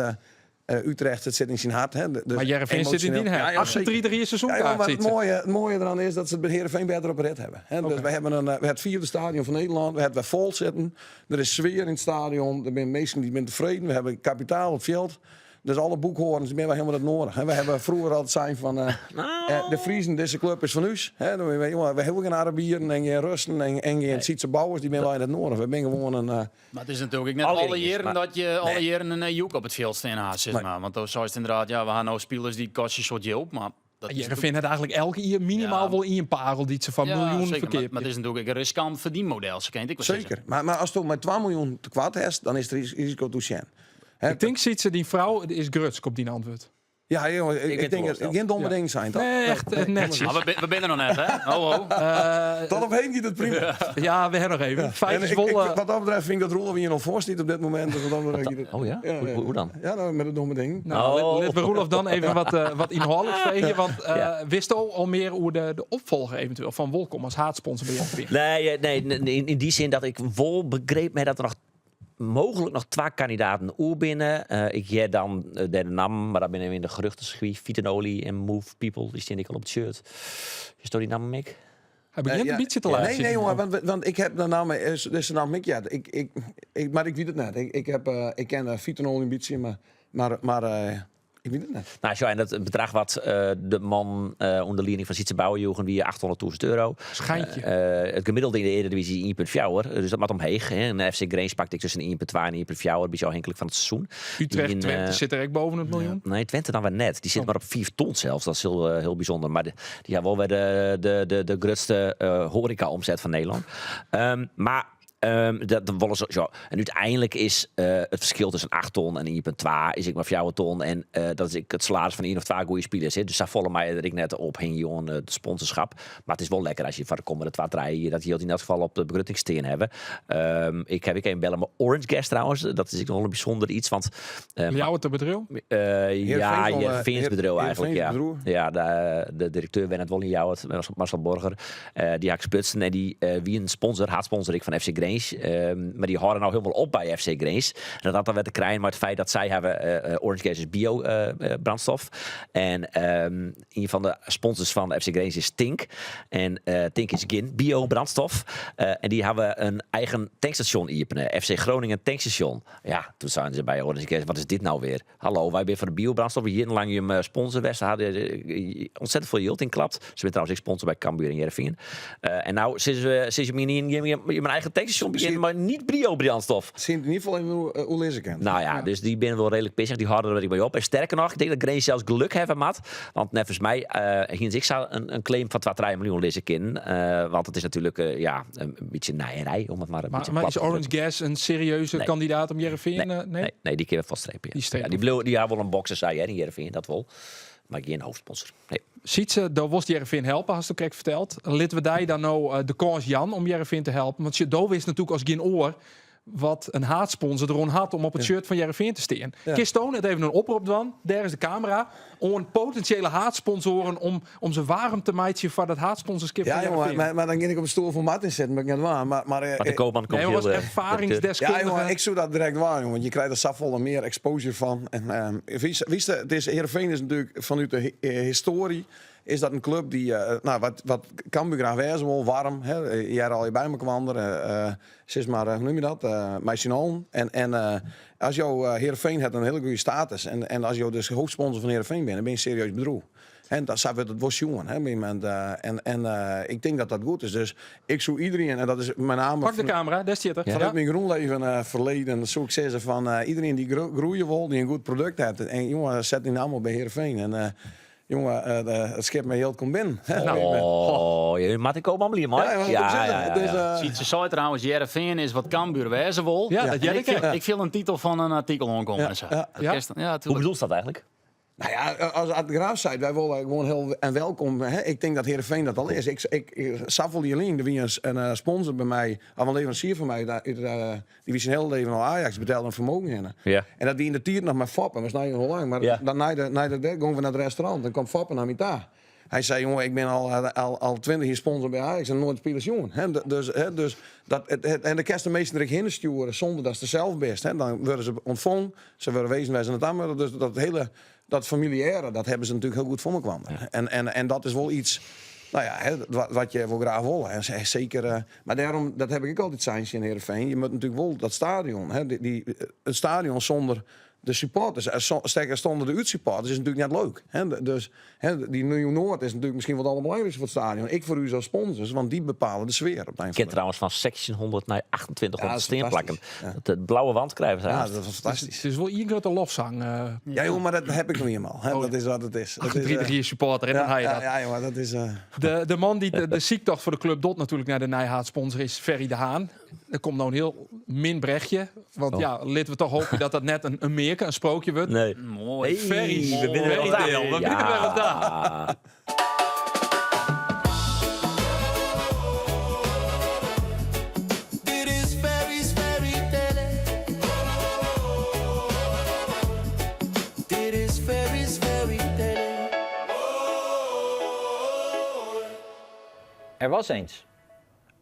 Utrecht, het zit in zijn hart. Hè, dus Maar Heerenveen zit in die emotioneel. hart. Ja, ja, zeker. 38 is Ja, seizoenkaart joh, maar het zit ze. mooie eraan is dat ze het bij Heerenveen beter op rit hebben. Hè? Dus wij hebben we hebben het vierde stadion van Nederland. We hebben vol zitten. Er is sfeer in het stadion. Er zijn mensen die zijn tevreden. We hebben kapitaal op het veld. Dus alle boekhoorns die zijn wij helemaal het nodig. Hè? We hebben vroeger altijd zijn van de Friesen, deze club is van us. Hè? Dan, we, jongen, we hebben geen Arabieren en geen Russen en geen Sietse Bouwers. Die zijn wij in het noorden. We zijn gewoon een... Maar het is natuurlijk net Alle alle dingetjes, jaren maar- dat je alle jaren een joek op het veld staan had, zeg Nee. maar. Want dan zou het inderdaad, ja, we gaan nou spelers die kosten soort joop, maar dat is Heerenveen had eigenlijk elke jaar minimaal Ja. wel één parel die ze van Ja, miljoen zeker, verkeerd. maar het is natuurlijk een riskant verdienmodel, ze kent ik wel zeggen. zeker. Maar als het met 2 miljoen te kwart is, dan is het risico toeschijn. Hè? Ik denk ziet ze die vrouw is grutsk op die antwoord. Ja, jongen, ik ben denk het teleurgesteld. geen domme ding zijn, toch? Nee, echt netjes. Maar we zijn er nog net, hè? Ho, ho. Tot op heen gaat het prima. Ja, we hebben nog even. Feit En is ik, wel, wat dat betreft vind ik dat Roelof hier nog voor staat op dit moment. Dus wat dat betreft, gaat het- Oh ja? Hoe dan? Ja, nou, met het domme ding. Nou, Oh. laten we Roelof dan even wat inhoudelijk vragen. Want Ja. wist al, al meer hoe de opvolger eventueel van Wolkom als haatsponsor bij Heerenveen? Nee, nee, in die zin dat ik wel begreep mij dat er nog mogelijk nog twee kandidaten oer binnen. Ik jij dan de naam, maar daar ben ik in de geruchten schrie. Vitanolie en Move People, die stond ik al op het shirt. Is dat die naam, Mick? Hij begint Ja. een beetje te laat. Nee, jongen, want ik heb de naam, is de naam Mick, ja, ik, maar ik weet het net. Ik ken Vitanol een beetje, maar ik Ik wit it net. Nou, sjo, en dat bedrach wat de man ûnder lieding fan Sytse Bouwer joegen wie 800.000 euro. Schijntje. It gemiddelde yn de Eredivisie is 1,4, dus dat moat omheech. Hè. En FC Grins pakt ek tusken 1,2 en 1,4, bytsje ôfhinklik fan it seizoen. Utrecht, Die in, Twente sit der ek boven it miljoen. Nee, Twente dan wer net. Dy sit mar op 5 ton sels. Dat is hiel, hiel bysûnder. Mar dy ha wol wer de grutste hoareka-omset fan Nederlân. Mar dat wolle se, ja. En úteinlik is it ferskil tusken 8 ton en 1,2 is ek mar 4 ton. En dat is ek it salaris fan ien of twa goede spilers. Hè. Dus safolle meie der ek net ophingje oan it sponsorskap. Mar it is wol lekker as je foar de kommende 2, 3 jier dat jild yn dat gefal op de begrutting stean hawwe. Ik haw ek even belle mei Orange Gas trouwens. Dat is ek noch wol in bysûnder iets. Want, Ljouwerter bedriuw? Ja, Hearrenfeans bedriuw eigentlik. Ja, ja de direkteur wennet wol yn Ljouwert, Marcel Borger. Dy ha ik sprutsen en dy wie in sponsor, haadsponsor ek fan FC Grins. Mar dy hâlde no hielendal op by FC Grins. En dat hat dan wer te krijen mei it feit dat sy hawwe Orange Gas is bio brandstof. En ien fan de sponsors fan FC Grins is Tinq. En Tinq is gjin bio brandstof. En dy hawwe in eigen tankstasjon iepene, FC Groningen tankstasjon. Ja, doe seinen se by Orange Gas, wat is dit nou wer? Hallo, wy binne foar de biobrandstof jierrenlang jim sponsor west. Se hawwe ontzettend folle jild ynklapt. Se binne trouwens ek sponsor by Cambuur en Hearrenfean. En no sizze se, sizze jim yn jim eigen tankstasjon begjinne mei niet biobrandstof. Ze in ieder geval even hoe lizze kin. Nou ja, dus dy binne wol reedlik pissich. Dy hâlde der ek by op. En sterker noch, ik tink dat Grins sels geluk hawwe moat. Want neffens my hiene se ek sa in claim fan 2, 3 miljoen lizze kinnen. Want it is natuerlik ja, in bytsje nijerij, om it mar in Maar, bytsje maar plat is te Orange drukken. Gas in serieuze Nee. kandidaat om Hearrenfean? Nee, Nee? nee, nee, dy kinne we fuortstrepe. Ja. Die strepen Ja, dy bliuwe, dy ha wol in bokserij hè, yn Hearrenfean, dat wol. Mar gjin hoofdsponsor. Nee. Sytse, do wolst Hearrenfean helpe, hasto krekt ferteld. Litte we dy dan no de kâns jaan om Hearrenfean te helpen. Want do witst natuerlik as gjin oar wat in haadsponsor deroan hat om op it shirt fan Hearrenfean te stean. Ja. Kinsto net even in oprop dwaan? Dêr is de kamera. Oan potinsjele haadsponsoaren om se waarm te meitsjen foar dat haadsponsorskip Ja, fan jongen, Hearrenfean. mar dan gean ik op de stoel fan Martin sitten, mar ik net dwaan. Mar, Mar de Koopman komt Nee, maar als hiel, ervaringsdeskundige. Ja, jongen, ik soe dat direkt dwaan, jongen, want je krijgt er safolle mear exposure fan. En, witst, it is, Heerenveen is natuerlik fanút de histoarje is dat in klup dy't, nou, wat Cambuur graach wêze wol, waarm, hè, hearre allegear by mekoar, sis mar, hoe noem je dat, mei syn allen. En as jo, Heerenveen hat in hiele goede status en as jo dus hoofdsponsor fan Heerenveen binne, dan binne je in serieus bedriuw. En dat, sa wurdt it wol sjoen. Hè, op een momint, en ik tink dat dat goed is. Dus ik soe iedereen, en dat is met name Pak de camera, dêr stiet er. Vanuit myn GroenLeven ferleden soe ik sizze fan iedereen dy't groeie wol, dy't in goed produkt hat. En jonge, set dyn namme op by Heerenveen. En jonge, it skip mei jild komt binnen. Hè, op een momint. Oh, je moat ik ook maar blij, man. Ja, jonge, Ja, dat is ja, het. ja, Dus, ja. Sytse sei trouwens, Hearrenfean is wat Cambuur wêze wol. Ja, dat En hear ik ek. ik fiel in titel fan in artikel oankommen Ja, en sa. ja. Dat Ja. kinst dan- ja, Hoe tuurlijk. bedoelst dat eigenlijk? Nou ja, as Ad de Graaf seit, wy wolle gewoan hiel en welkom. Hè? Ik tink dat Heerenveen dat al is. Ik, safolle jier lyn, der wie in sponsor by my, of in leveransier fan my, út, dy wie syn hiele leven al Ajax, betelde in fermogen hinne. En dat wie yn de tiid noch mei Foppe, dat is no hiel lang. Mar dan nei de gongen we nei it restaurant en kwam Foppe nei my ta. Hy sei, jonge, ik bin al 20 jier sponsor by Ajax en noait spilers sjoen. Hè, dus, hè, dus dat, het, het, en dan kinst de minsken der ek hinne stjoere sûnder datst der sels bist. Hè. Dan wurde se ûntfongen, se wurde wezen wêr't se net aan wurde. Dus dat hiele, dat familiêre, dat hawwe se natuerlik hiel goed foar mekoar. En dat is wol yts, nou ja, hè, wat je wol graach wolle. En seker, mar dêrom, dat haw ik ek altyd sein tsjin Heerenveen, je moatte natuerlik wol dat stadion, hè, it stadion sûnder de supporters, sterker sûnder de útsupporters, is natuerlik net leuk. Hè? Dus, hè, dy Nieuw Noord is natuerlik miskien wol it alderbelangrijkste foar it stadion. Ek foar ús as sponsors, want dy bepale de sfear op it ein Ik fan ken de trouwens fan 1600 nei 2800 Ja, dat is steanplakken. fantastysk. Ja. Dat de blauwe wand krijgen ze Ja, haast. dat is fantastysk. Het is wel één grote lofzang. Ja, joh, maar dat heb ik nog eenmaal. Hè? Oh, Dat ja. is wat het is. Dat is, 38 jaar supporter en dan ja, ga je ja, dat. ja, jongen, dat is, De man die de ziektocht voor de club dot natuurlijk naar de nije haadsponsor is Ferry de Haan. Er komt nou een heel min brechtje. Want ja, laten we toch hopen dat dat net een meerke, een sprookje wordt. Nee. Mooi. Hey, Ferry, we binnen Ferry wel daar. Deel, we Ja. binnen wel daar. Dit is Ferry's Fairy Tale. Dit is Ferry's Fairy Tale. Er was eens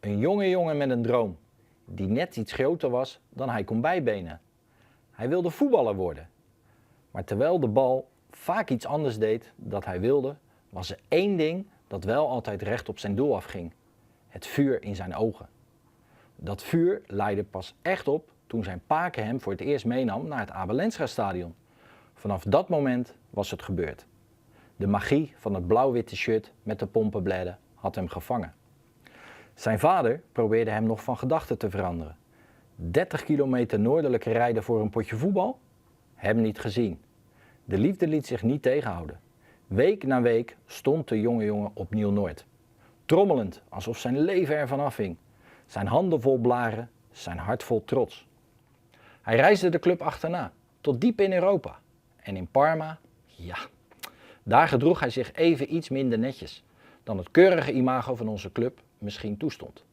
een jonge jongen met een droom die net iets groter was dan hij kon bijbenen. Hij wilde voetballer worden. Maar terwijl de bal vaak iets anders deed dat hij wilde, was er één ding dat wel altijd recht op zijn doel afging. Het vuur in zijn ogen. Dat vuur laaide pas echt op toen zijn pake hem voor het eerst meenam naar het Abe Lenstra stadion. Vanaf dat moment was het gebeurd. De magie van het blauw-witte shirt met de pompenbladden had hem gevangen. Zijn vader probeerde hem nog van gedachten te veranderen. 30 kilometer noordelijker rijden voor een potje voetbal? Hem niet gezien. De liefde liet zich niet tegenhouden. Week na week stond de jonge jongen op Nieuw-Noord. Trommelend, alsof zijn leven ervan afhing. Zijn handen vol blaren, zijn hart vol trots. Hij reisde de club achterna, tot diep in Europa. En in Parma, ja, daar gedroeg hij zich even iets minder netjes dan het keurige imago van onze club misschien toestond.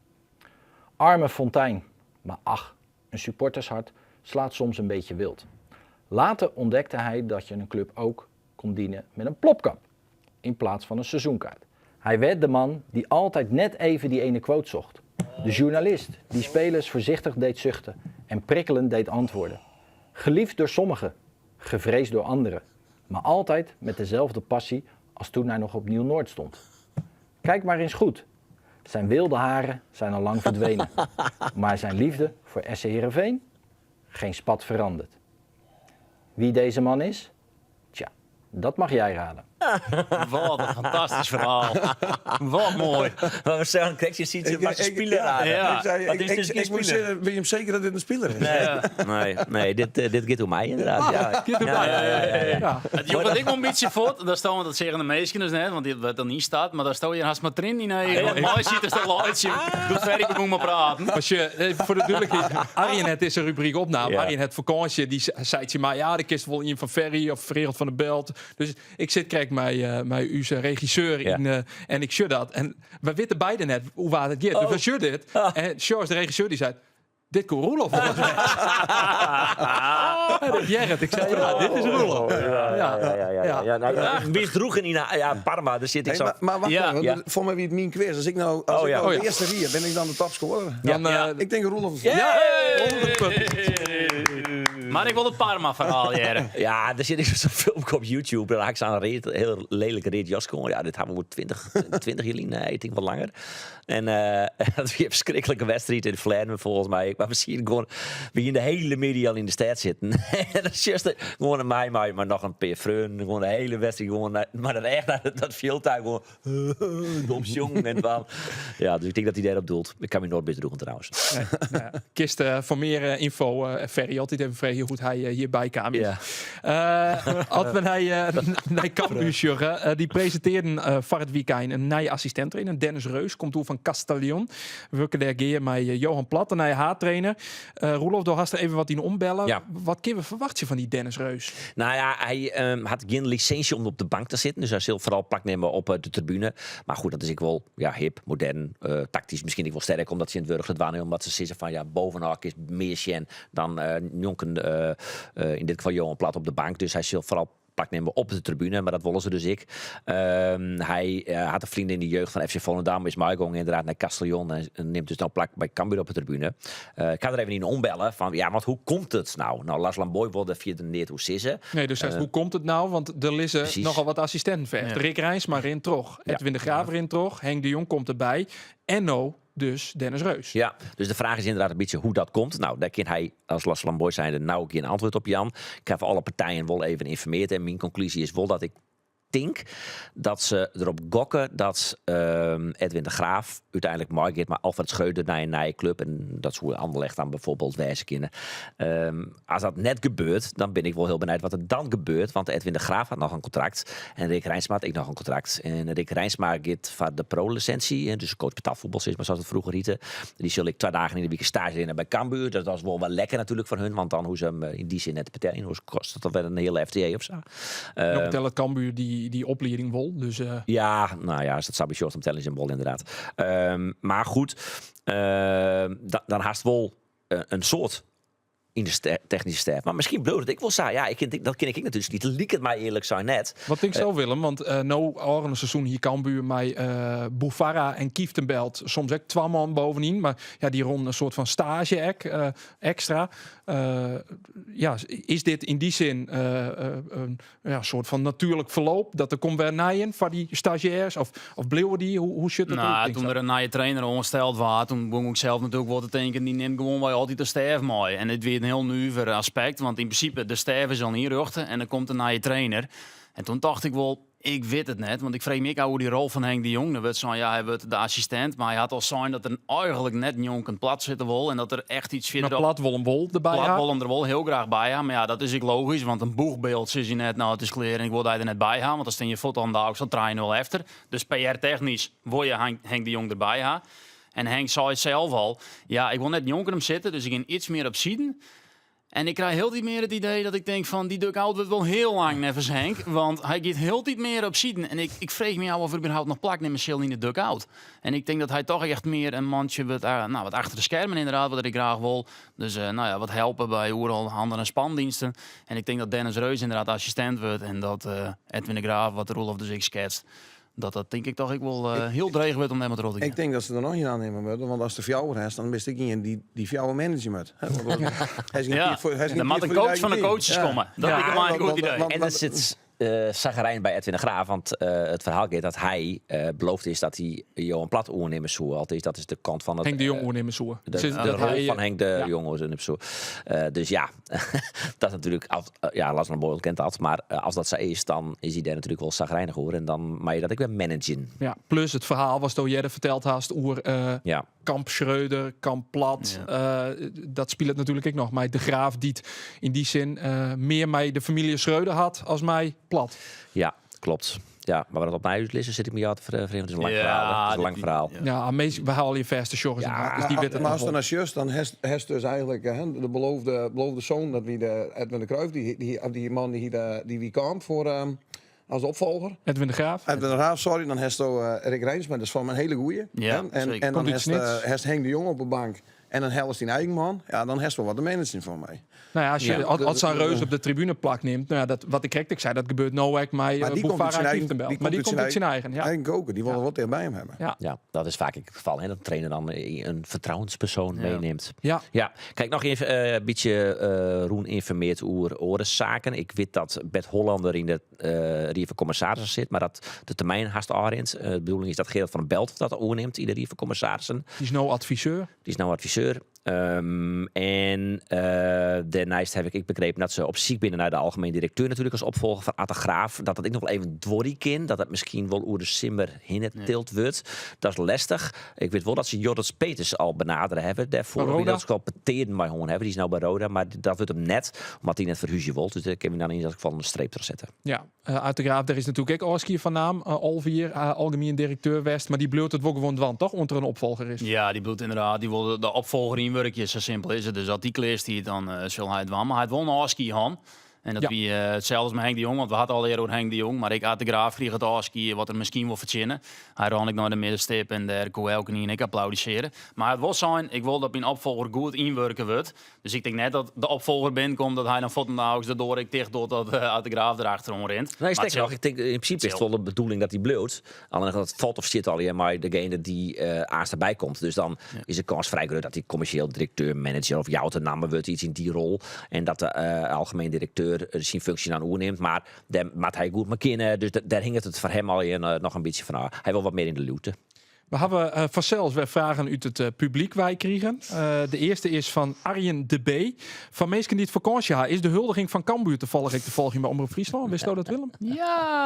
Arme Fontein, maar ach, een supportershart slaat soms een beetje wild. Later ontdekte hij dat je een club ook kon dienen met een plopkap in plaats van een seizoenkaart. Hij werd de man die altijd net even die ene quote zocht. De journalist die spelers voorzichtig deed zuchten en prikkelend deed antwoorden. Geliefd door sommigen, gevreesd door anderen, maar altijd met dezelfde passie als toen hij nog op Nieuw-Noord stond. Kijk maar eens goed. Zijn wilde haren zijn al lang verdwenen. Maar zijn liefde voor SC Heerenveen? Geen spat veranderd. Wie deze man is? Tja, dat mag jij raden. Wat een fantastisch verhaal. Wat mooi. Maar we zeggen, kijk, je ziet ze maar ze spelen ja, Ja. Ik, zei, Dat ik, is ik, dus geen ik moet speler. zeggen, ben je hem zeker dat dit een speler is? Nee, nee, nee, dit gaat om mij inderdaad. Ja. Ja, ja, ja, ja, ja. Ja. Het joh, wat ik wel een beetje voort, daar staan we dat zeggen de meesten dus net, want die werd dan niet staat, maar daar staan je haast maar erin in. Nee, wat mooi ziet is dat luidje. Doet Ferry begon maar praten. Als je, even voor de duidelijkheid, Arjen het is een rubriek opname. Ja. Arjen het vakantie, die zei je maar, ja, de kist wel in van Ferry of Gerald van der Belt. Dus ik zit, krijg mij, mij uw regisseur Ja. in en ik shut dat. En we weten beide net hoe waar het gaat. Dus we shut dit. En Sjors, de regisseur, die zei, dit kon Roelof volgens mij. En ik, Gerrit, ik zei, ja, dit is Roelof. Ja, ja, ja, ja, ja. ja. Nou, ja, misdroegen in ja, Parma, daar zit ik Hey, zo. maar, maar wacht Ja. even, want Ja. voor mij wie het mijn quiz. Als ik nou, als Oh, ik ja. nou Oh, ja. de eerste vier, ben ik dan de topscorer? Dan, Ja. Ik denk Roelof. ja, 100 punten. Maar ik wil het Parma verhaal, Jere. Ja, er zit ik zo'n filmpje op YouTube. Daar haak ik ze aan een heel lelijke reet jas komen. Ja, dit hebben we 20, 20 jaar nee, ik denk wat langer. En dat is weer een verschrikkelijke wedstrijd in Vlaanderen volgens mij. Maar we zien gewoon, we hier de hele media al in de stad zitten. en dat is juist gewoon een mij, maar nog een paar vrienden. Gewoon de hele wedstrijd, gewoon, maar dat echt, dat, dat viel daar gewoon dom jong en van. Ja, dus ik denk dat hij daarop doelt. Ik kan me nooit misdroegen trouwens. Nee, nou ja. Kist voor meer info, Ferry, altijd even vragen hoe hij hierbij kwam. Ja. Als we naar naar Cambuur sjoggen, die presenteerden voor het weekend een nieuwe assistent trainer. Dennis Reus komt toe van Castellón. We werken daar geer met Johan Plat, een nieuwe haattrainer. Roelof, daar had er even wat in ombellen. Ja. Wat kunnen we verwachten van die Dennis Reus? Nou ja, hij had geen licentie om op de bank te zitten. Dus hij zal vooral plak nemen op de tribune. Maar goed, dat is ik wel ja, hip, modern, tactisch misschien ik wel sterk. Omdat ze in het Wurg het waren. Omdat ze zeggen van ja, bovenhak is meer sjen dan jonken, in dit geval Johan Plat op de bank. Dus hij zal vooral plak nemen op de tribune, maar dat willen ze dus ik. Hij had een vriend in de jeugd van FC Volendam, is Michael inderdaad naar Castellón en neemt dus nou plak bij Cambuur op de tribune. Ik ga er even in ombellen van, ja, want hoe komt het nou? Nou, Lars Lamboy wilde via de neer hoe sissen. Nee, dus zegt, hoe komt het nou? Want er liggen nogal wat assistenten ver. Ja. Rick Rijns maar in trog. Ja. Edwin de Graaf in trog. Henk de Jong komt erbij. En nou dus Dennis Reus. Ja, dus de vraag is inderdaad een beetje hoe dat komt. Nou, daar kan hij als Lars Lamboy zijnde nou ook geen antwoord op, Jan. Ik heb alle partijen wel even geïnformeerd. En mijn conclusie is wel dat ik denk dat ze erop gokken dat Edwin de Graaf uiteindelijk mooi gaat, maar Alfred Schreuder naar een nieuwe club en dat soort Anderlecht dan bijvoorbeeld wijzen kunnen. Als dat net gebeurt, dan ben ik wel heel benieuwd wat er dan gebeurt, want Edwin de Graaf had nog een contract en Rick Reinsma had ik nog een contract. En Rick Reinsma gaat van de pro-licentie, hè, dus coach betaalvoetbal is, maar zoals het vroeger heette. Die zul ik 2 dagen in de week stage in bij Cambuur. Dat was wel wel lekker natuurlijk voor hun, want dan hoe ze hem in die zin net betalen, hoe kost dat dan wel een hele FTA of zo. Nog vertellen het Cambuur die opleiding wol. Dus Ja, nou ja, is dat Sabi Short om tellen is een bol inderdaad. Maar goed, dan haast wel een soort in de technische staf. Maar misschien bloot het ik wel saai. Ja, dat ken ik natuurlijk niet. Liek het mij eerlijk zijn net. Wat denk ik zo, Willem? Want nou, al een seizoen hier Cambuur met Bouffara en Kieftenbelt. Soms ook 2 man bovendien. Maar ja, die rond een soort van stage extra. Ja, is dit yn dy sin in ja, soart fan natuerlik ferloop? Dat der komt wer nijen foar dy stazjêrs? Of, of bliuwe dy? Hoe, hoe sjocht dat Nou, toen der in nije trainer oansteld waard, toen begûn ik sels natuerlik wol te tinken, dy nimt gewoan wer altyd de stêf mei. En dit wie in hiel nuver aspekt, want yn prinsipe de stêf is al ynrjochte en der komt in nije trainer. En toen tocht ik wol, Ik wit it net, want ik freegje my ek ôf oer dy rol fan Henk de Jong. Der wurdt sein, ja, hy wurdt de assistint, mar hy hat al sein dat er eigenlik net njonken Plat sitte wol en dat er echt iets fierder Mar Plat wol him wol derby Plat ha. wol him der wol hiel graach by ha, mar ja, dat is ek logysk, want in boechbyld sis je net, no, it is klear en ik wol dy der net by ha, want dan stean je fuortendaliks al trije-nul efter. Dus PR-technysk wol je Henk de Jong derby ha. En Henk sei sels al, ja, ik wol net njonken him sitte, dus ik gean iets mear op siden. En ik krij hieltyd mear it idee dat ik tink fan dy dugout wurdt wol hiel lang neffens Henk. Want hy giet hieltyd mear op siden. En ik, ik freegje my ôf of er überhaupt noch plak nimme sil yn de dugout. En ik tink dat hy toch echt mear in mantsje wurdt, eh, nou, wat achter de skermen inderdaad, wat ik graach wol. Dus eh, nou ja, wat helpen by oeral handen- en spandiensten. En ik tink dat Dennis Reus inderdaad assistint wurdt en dat eh, Edwin de Graaf, wat Roelof dus ek sketst, dat dat tink ik toch ek wol eh, hiel dreech wurdt om dêr mei troch te Ik gean. denk dat se der noch ien aannemen moeten, want as de fjouwer hast, dan bist ik ien dy't dy fjouwer managen moat. Hè, want dan- Hij is geen Ja, tijd voor- hij is geen der moat tijd in voor coach die fan de eigen coaches team. komme. Dat Ja, liket my in want- goed want- idee. want- En er sit eh sagrijn by Edwin de Graaf, want eh, it ferhaal giet dat hy eh, beloofd is dat hy Johan Plat oernimme soe. Alteast, dat is de kant fan it, Henk de Jong eh, oernimme soe. de, Sinds de dat rol hy, fan Henk de ja. Jong oernimme soe. Eh, dus ja, dat is natuerlik, af, eh, ja, Lars van Boyl kent dat, mar eh, as dat sa is, dan is hy dêr natuerlik wol sagrijnich oer en dan mei je dat ek wer managen. Ja, plus it ferhaal watsto earder ferteld hast oer eh, Ja. Kamp Schreuder, Kamp Plat. Ja. Eh, dat spilet natuerlik ek noch mei De Graaf, dy't yn dy sin eh, mear mei de famylje Schreuder hat as mei Plat. Ja, klopt. Ja, mar we dat opnij útlizze, sit ik my ôf te freegjen. It is in lang Ja, ferhaal. hè. It is in dit- lang ferhaal. ja. Ja, meest, we halen je verste sjoggens Ja. in de dus die weten Maar het nog as wol. dan sjochst, dan hast, hast dus eigenlik hè, de beloofde, beloofde zoon, dat wie de Edwin de Kruijf, die, die, die man die, die, die wie kwam voor, ehm, als opvolger. Edwin de Graaf. Edwin de Graaf, sorry, dan hast do, eh, Rick Rijnsma, dat is van mijn hele goeie. Ja, hè. En, zeker. en dan Komt uit hast, Snits. eh, hast Henk de Jong op de bank. En dan helst dyn eigen man. Ja, dan hast wol wat de manager foar my. Nou ja, as, je, Ja. as, as sa'n reus op de tribune plak nimt, nou ja, dat, wat ik krekt ik sei, dat gebeurt no ek mei Maar uh, die komt uit Boufara zijn en eigen, Kieftenbelt. die Maar die komt komt uit zijn eigen. Ja. eigen koker. Die wil wat dichtbij hem hebben. Ja. Ja, dat is faak ek it gefal. Hè, dat de trainer dan in fertrouwenspersoan Ja. meinimt. Ja. Ja, kijk, noch even eh, in bytsje eh rûn ynformearre oer oare saken. Ik wit dat Bert Hollander yn de eh Rie fan Kommissarissen sit, mar dat de termyn hast ôfrint. Eh, de bedoeling is dat Gerard van den Belt dat oernimt yn de Rie fan Kommissarissen. Dy is no adviseur. Dy is no adviseur. Ehm, en eh, dêrneist ha ik ek begrepen dat se op syk binne nei de algemien direkteur natuerlik as opfolger fan Ad de Graaf. Dat dat ek noch wol even duorje kin. Dat dat miskien wol oer de simmer hinne tild wurdt. Dat is lestich. Ik wit wol dat se Jorrit Peters al benadere hawwe dêrfoar. Fan Of Roda? dat se al petearen mei hân hawwe. Dy is no by Roda, mar dat wurdt him net, omdat hy net ferhúzje wol. Dus dêr kinne we dan yn dat gefal in streep troch sette. Ja, uh, Ad de Graaf, dêr is natuerlik ek ôfskie fan naam. Uh, alve jier uh, algemien direkteur west, mar dy bliuwt it wol gewoan dwaan, toch? Oant der in opfolger is. Ja, dy bliuwt ynderdaad, dy wol de, de opfolger ynwurkje, sa simpel is it. Dus as dy klear stiet, dan eh, sil hy it dwaan. Mar hy hat wol in ôfskie hân. En dat Ja. wie eh, itselde as mei Henk de Jong, want we hadden al earder oer Henk de Jong. Mar ek Ad de Graaf krige it ôfskie wat er miskien wol fertsjinne. Hy rûn ek nei de middenstip en dêr koe elkenien ek applaudisearje. Mar hy hat wol sein, ik wol dat myn opfolger goed ynwurke wurdt. Dus ik tink net dat de opfolger binnenkomt dat hy dan fuortendaliks de doar ek ticht docht dat eh, Ad de Graaf derachteroan rint. Nee, Mar sterker it noch, ik tink yn prinsipe is it wol de bedoeling dat hy bliuwt. Allinnich dat falt of stiet allegear mei degene dy't eh aanst derby komt. Dus dan is de kâns frij grut dat hy kommersjeel direkteur, manager of jou it in namme wurdt, iets yn dy rol. En dat de eh, algemien direkteur eh, syn funksje dan oernimt. Mar dêr moat hy goed mei kinne. Dus dêr hinget it foar him allegear eh, noch in bytsje fan ôf. Hy wol wat mear yn de luwte. We hawwe eh, fansels wer fragen út it eh, publyk wei krigen. Eh, de earste is fan Arjen de B. Fan minsken dy't fakânsje ha, is de huldiging fan Cambuur tafallich ek te folgjen by Omrop Fryslân? Witsto dat, Willem?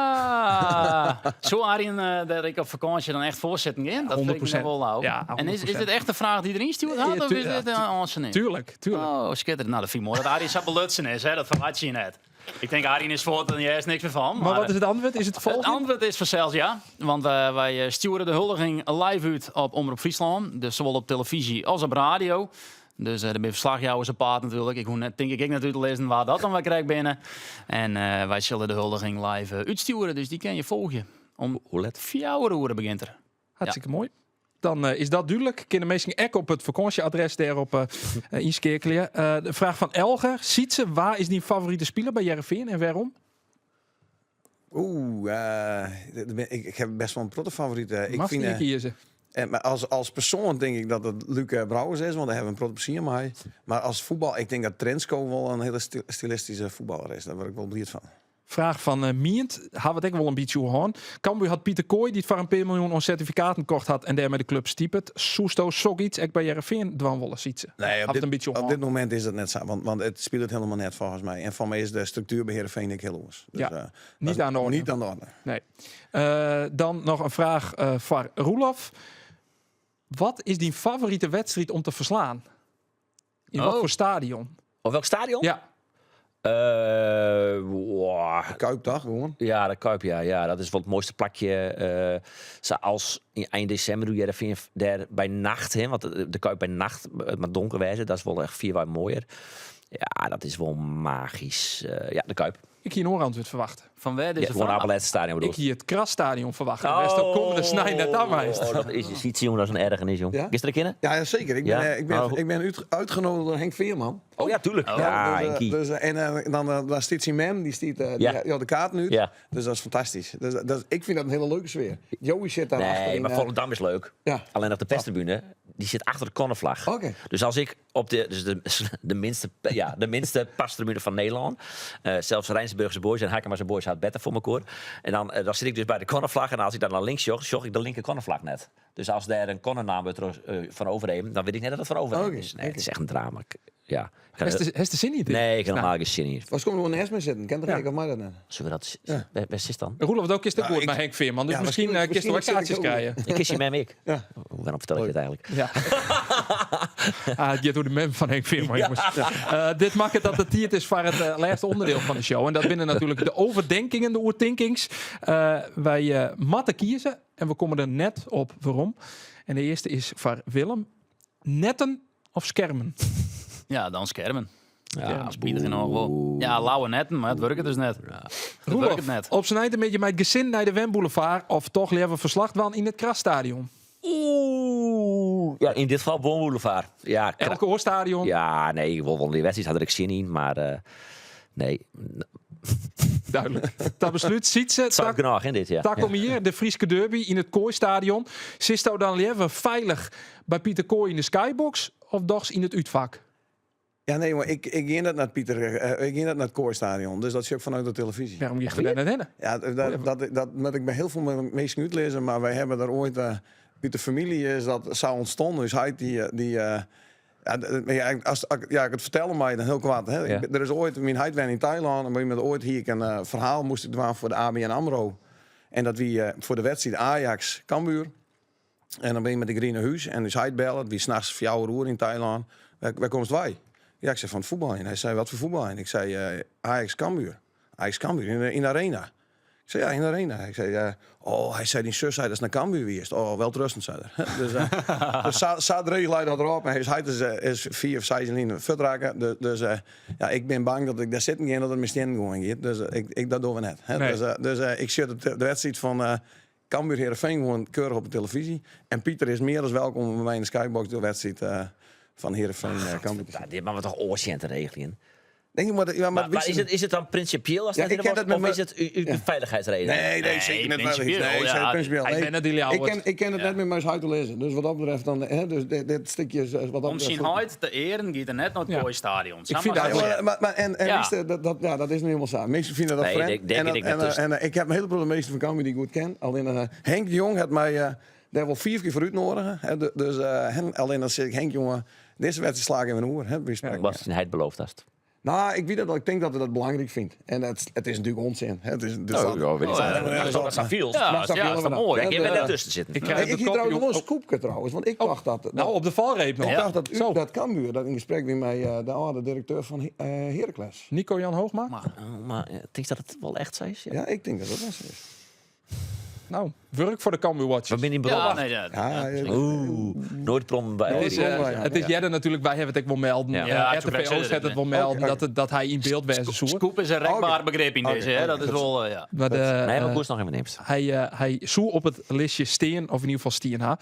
Ja! Soe Arjen eh, dêr ek op fakânsje dan echt foar sitten gean? Dat frege ik my 100%. wol ôf. Ja, En is, is 100%. dit echt de fraach dy't er ynstjoerd hat? Ja, Of is ja, dit in ôfsening? Tuerlik, tuerlik. Oh, skitterend. Nou, dat fyn ik moai dat Arjen sa belutsen is. Hè? Dat ferwachtsje je net. Ik tink Arjen is fuort en hearst niks mear fan. Maar wat is it antwurd? Is it te It folgjen? antwurd is fansels ja. Want eh, wy eh, stjoere de huldiging live út op Omrop Fryslân. Dus sawol op telefyzje as op radio. Dus eh der binne ferslachjouwers op paad natuerlik. Ik hoech net, tink ik ek net út te lizzen wa dat dan wer krekt binne. En eh, wy sille de huldiging live eh, útstjoere, dus dy kinne je folgje. Om Hoe let? 4 oere begjint er. Hartstikke moai. Dan eh, is dat dúdlik. Kinne minsken ek op it fakânsjeadres dêrop eh, eh, ynskeakelje. Eh, de fraach fan Elger. Sietse, wa is dyn favorite spiler by Hearrenfean en wêrom? Oeh, eh, ik, ik ha bêst wol in protte favoriten. Ik Moatst fyn, ien eh, kieze. En, maar als persoan tink ik dat it Luuk Brouwers is, want dêr ha we in protte plezier mei. Mar as fuotbal, ik tink dat Trensko wol in hiele stylistyske fuotballer is. Dêr wurd ik wol bliid fan. Fraach fan eh, Mient, ha we it ek wol in bytsje oer hân. Cambuur hat Pieter Kooij, dy't foar in pear miljoen oan sertifikaten kocht hat en dêrmei de klup stipet. Soesto sokyts ek by Hearrenfean dwaan wolle, Sytse? Nee, Hat it in bytsje oer op hân. dit momint is dat net sa, want it spilet hielendal net folgens my. En foar my is de struktuer by Hearrenfean ek hiel oars. Dus, Ja, dat niet is aan de orde. Niet aan de orde. Nee. Dan noch in fraach foar Roelof. Wat is dyn favorite wedstriid om te ferslaan? Yn wat Oh. foar stadion? Op welk stadion? Ja. Wow. De Kuip toch gewoan? Ja, de Kuip, ja. Ja, dat is wol it moaiste plakje. Sa as yn ein desimber doe Hearrenfean dêr by nacht, hè, want de Kuip by nacht, it moat donker wêze, dat is wol echt fierwei moaier. Ja, dat is wol magysk. Ja, de Kuip. Ik hie in oar antwurd ferwachte. Fan wêr Ja, dizze gewoan fraach? Abe Lenstra stadion Ik bedoelst. hie it Krasstadion ferwachte. Wêr'tsto kommende snein net ta meist. Oh, dat is je jong, dat is in ergernis, jong. Ja? Gisteren kennen? Ja, ja, zeker. Ik ben, Ja? ik ben, Oh. ik ben uitgenodigd door Henk Veerman. Oh ja, tuurlijk. Ja, dus, Henkie. dus, en dan, daar stiet zijn mem, die stiet Ja. die, ja, de kaart nu. Ja. Dus dat is fantastisch. Dus, ik vind dat een hele leuke sfeer. Joey zit daar achter. Nee, in, maar Volendam is leuk. Ja. Alleen op de perstribune, die zit achter de cornervlag. Oké. Dus als ik op de, dus de minste, ja, de minste perstribune van Nederland, zelfs Rijnsburgse Boys en Harkemase Boys had better voor elkaar. En dan zit ik dus bij de cornervlag en als ik dan naar links jog, jog ik de linker cornervlag net. Dus als daar een cornernaam wordt er, van Overeem, dan weet ik net dat het van Overeem is. Nee, het is echt een drama. Ik, ja. Ik kan Heeft de zin niet in? Nee, ik heb helemaal geen zin in. Was komt er wel een S mee zitten? Kent er ik of mij dat net? Zullen we dat... Waar zit dan? Roelof, ook is het Nou, goed ik- met Henk Veerman. Dus Ja, misschien misschien kun je wel zit ik kaartjes ook krijgen. Ik kies je mem ik. Ja. Waarom vertel ik dit eigenlijk? Ja. Ah, het gaat door de mem van Henk Veerman, jongens. Dit maakt het dat het tiert is voor het laatste onderdeel van de show. En dat binnen natuurlijk de overdenkingen, de oertinkings. Wij matten kiezen en we komen er net op waarom. En de eerste is voor Willem. Netten of schermen? Ja, dan schermen. Ja, Ja, spietig in oog wel. Ja, lauwe netten, maar het werkt dus net. Het Roelof, werkt net. op zijn een beetje met het gezin naar de Wemboulevard of toch liever verslag dan in het Krasstadion? Oeh. Ja, in dit geval Boulevard. Ja, Elke oorstadion. Ja, nee, ik wil wel die wedstrijd had er ik zin in, maar nee. Duidelijk. Dat besluit ziet ze. Het zou ik nog in dit, ja. Daar kom hier, de Frieske derby in het Kooistadion. Zit dan liever veilig bij Pieter Kooi in de skybox of dochs in het uitvak? Ja, nee, maar ik ging dat naar het Pieter, ik ging dat naar het Kooistadion. Dus dat zie ik vanuit de televisie. Waarom ging je daar net heen? Ja, dat moet ik bij heel veel mensen uitlezen, maar wij hebben daar ooit, uit de familie is dat zou ontstaan. Dus hij die, ja, ja, als, als, ja, ik het vertelde mij dan heel kwaad. Hè. Ja. Er is ooit, mijn huid in Thailand, en met ooit hier een verhaal moest ik doen voor de ABN AMRO. En dat wie voor de wedstrijd Ajax Cambuur. En dan ben je met de Green Huis en dus hij bellen, wie s'nachts 4 uur in Thailand. Waar komt wij? Ja, ik zei van het voetbal. En hij zei, wat voor voetbal? En ik zei, Ajax Cambuur. Ajax Cambuur in de arena. Ik zei, ja, in de arena. Ik zei, oh, hij zei, die zus zei, dat is naar Cambuur wie is. Oh, wel trustend, zei hij. Dus Sa drie leidde dat erop. En hij is 4 of 6 in de fut raken. Dus ja, ik ben bang dat ik daar zitten ga en dat het mijn steen gewoon gaat. Dus dat doen we net. Hè. Nee. Dus ik zit op de wedstrijd van Cambuur Heerenveen gewoon keurig op de televisie. En Pieter is meer dan welkom bij mij in de skybox de wedstrijd van Heerenveen, Cambuur te zien. Ja, dit mag we toch oortje te regelen? Nee, maar dat, ja, maar Maar, maar wist je is het dan principieel als Ja, dat ik in de ken dat was, met of is mijn het u Ja. veiligheidsreden? Nee, nee, zeker Nee, niet veilig. principieel, Nee, ja. zeker principieel. Hij Nee. bent net die Ljouwert. Ik ken het net met mijn huid te lezen. Dus wat dat betreft dan, hè, dus dit stukje is, wat dat Om betreft zijn goed. huid te eren, gaat er net naar het Ja. Kooistadion. Ik vind Samen dat- Ja, maar, maar, maar, en Ja. wist je, dat, dat, ja, dat is nu helemaal saai. Meesten vinden dat Nee, vreemd. denk ik net dus. En ik heb een heleboel meesten van Cambuur die ik goed ken. Alleen Henk de Jong had mij daar wel 4 keer voor uitnodigen. Hè, dus hem, alleen dan zeg ik, Henk jongen, deze wedstrijd sla ik in mijn oor. Hè, bij spreken. Wat zijn hij beloofd had. Nou, ik weet dat wel. Ik denk dat hij dat belangrijk vindt. En het is natuurlijk onzin. Hè. Het is, dus Nou, dat, ja, weet ik Ja, niet. ja, Dat is ook wat Safiel. Ja, Maar ja, is dat mooi. Ik Ja, ben de- daar tussen zitten. Ik krijg Hey, de ik hier kop, trouwens joh. nog wel een scoopje trouwens. Want ik dacht dat, dat Nou, op de valreep nog. Ik dacht dat u, Zo. dat Cambuur, dat in gesprek met mij, de oude directeur van Heracles. Nico Jan Hoogma? Maar, oh, maar denk je dat het wel echt zo is? Ja. Ja, ik denk dat dat wel zo is. Nou, werk voor de Cambuur Watchers. We zijn in Ja, Bromma. nee, ja. Ja, ja, Oeh, nooit brom bij. Het Ja. is Ja. Jedde natuurlijk, wij hebben het ook wel melden. Ja. Ja, RTV zo Oost krijg je het het, wel melden Oké, oké. dat hij in beeld was. Zo. Scoop is een rekbaar begrip in Oké, deze, hè? oké, Dat is goed. wel, ja. Maar de, Nee, maar koers nog even neemt. hij zoe op het listje steen, of in ieder geval steen ha.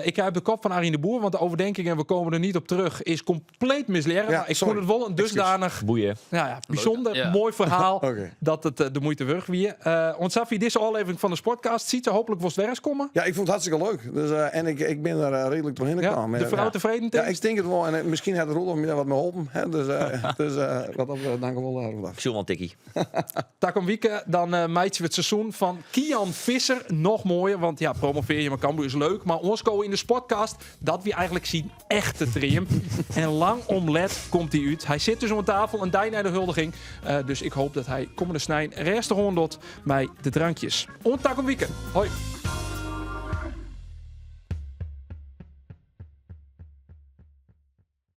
Ik krijg de kop van Arjen de Boer, want de overdenking, en we komen er niet op terug, is compleet mislerend. Ja, Maar ik sorry. vond het wel een dusdanig Boeien. nou ja, bijzonder Ja. mooi verhaal Oké. dat het de moeite waard weer. Ontsafi, deze aflevering van de Sportcast ziet er hopelijk Hooplik wolst wer ris komme. Ja, ik fûn it hartstikke leuk. Dus, en ik, ik bin der reedlik trochhinne Ja, kaam. de frou tefreden, Ja, tink ik tink it wol. En miskien hat Roelof my dêr wat mei holpen. Hè? Dus, dus wat dat betreft, dank wol, Roelof. Ik sjoch wol in tikkie. Takom wike dan meitsje we it seizoen fan Kian Visser noch moaier. Want ja, promovearje mei Cambuur is leuk, mar oanskowe yn de Sportcast, dat wie eigenlik syn echte dream. En lang om let komt hy út. Hy sit dus oan tafel in dei nei de huldiging. Dus ik hoop dat hy kommende snein rêstich oan docht mei de drankjes. Oant takom wike. Hoi.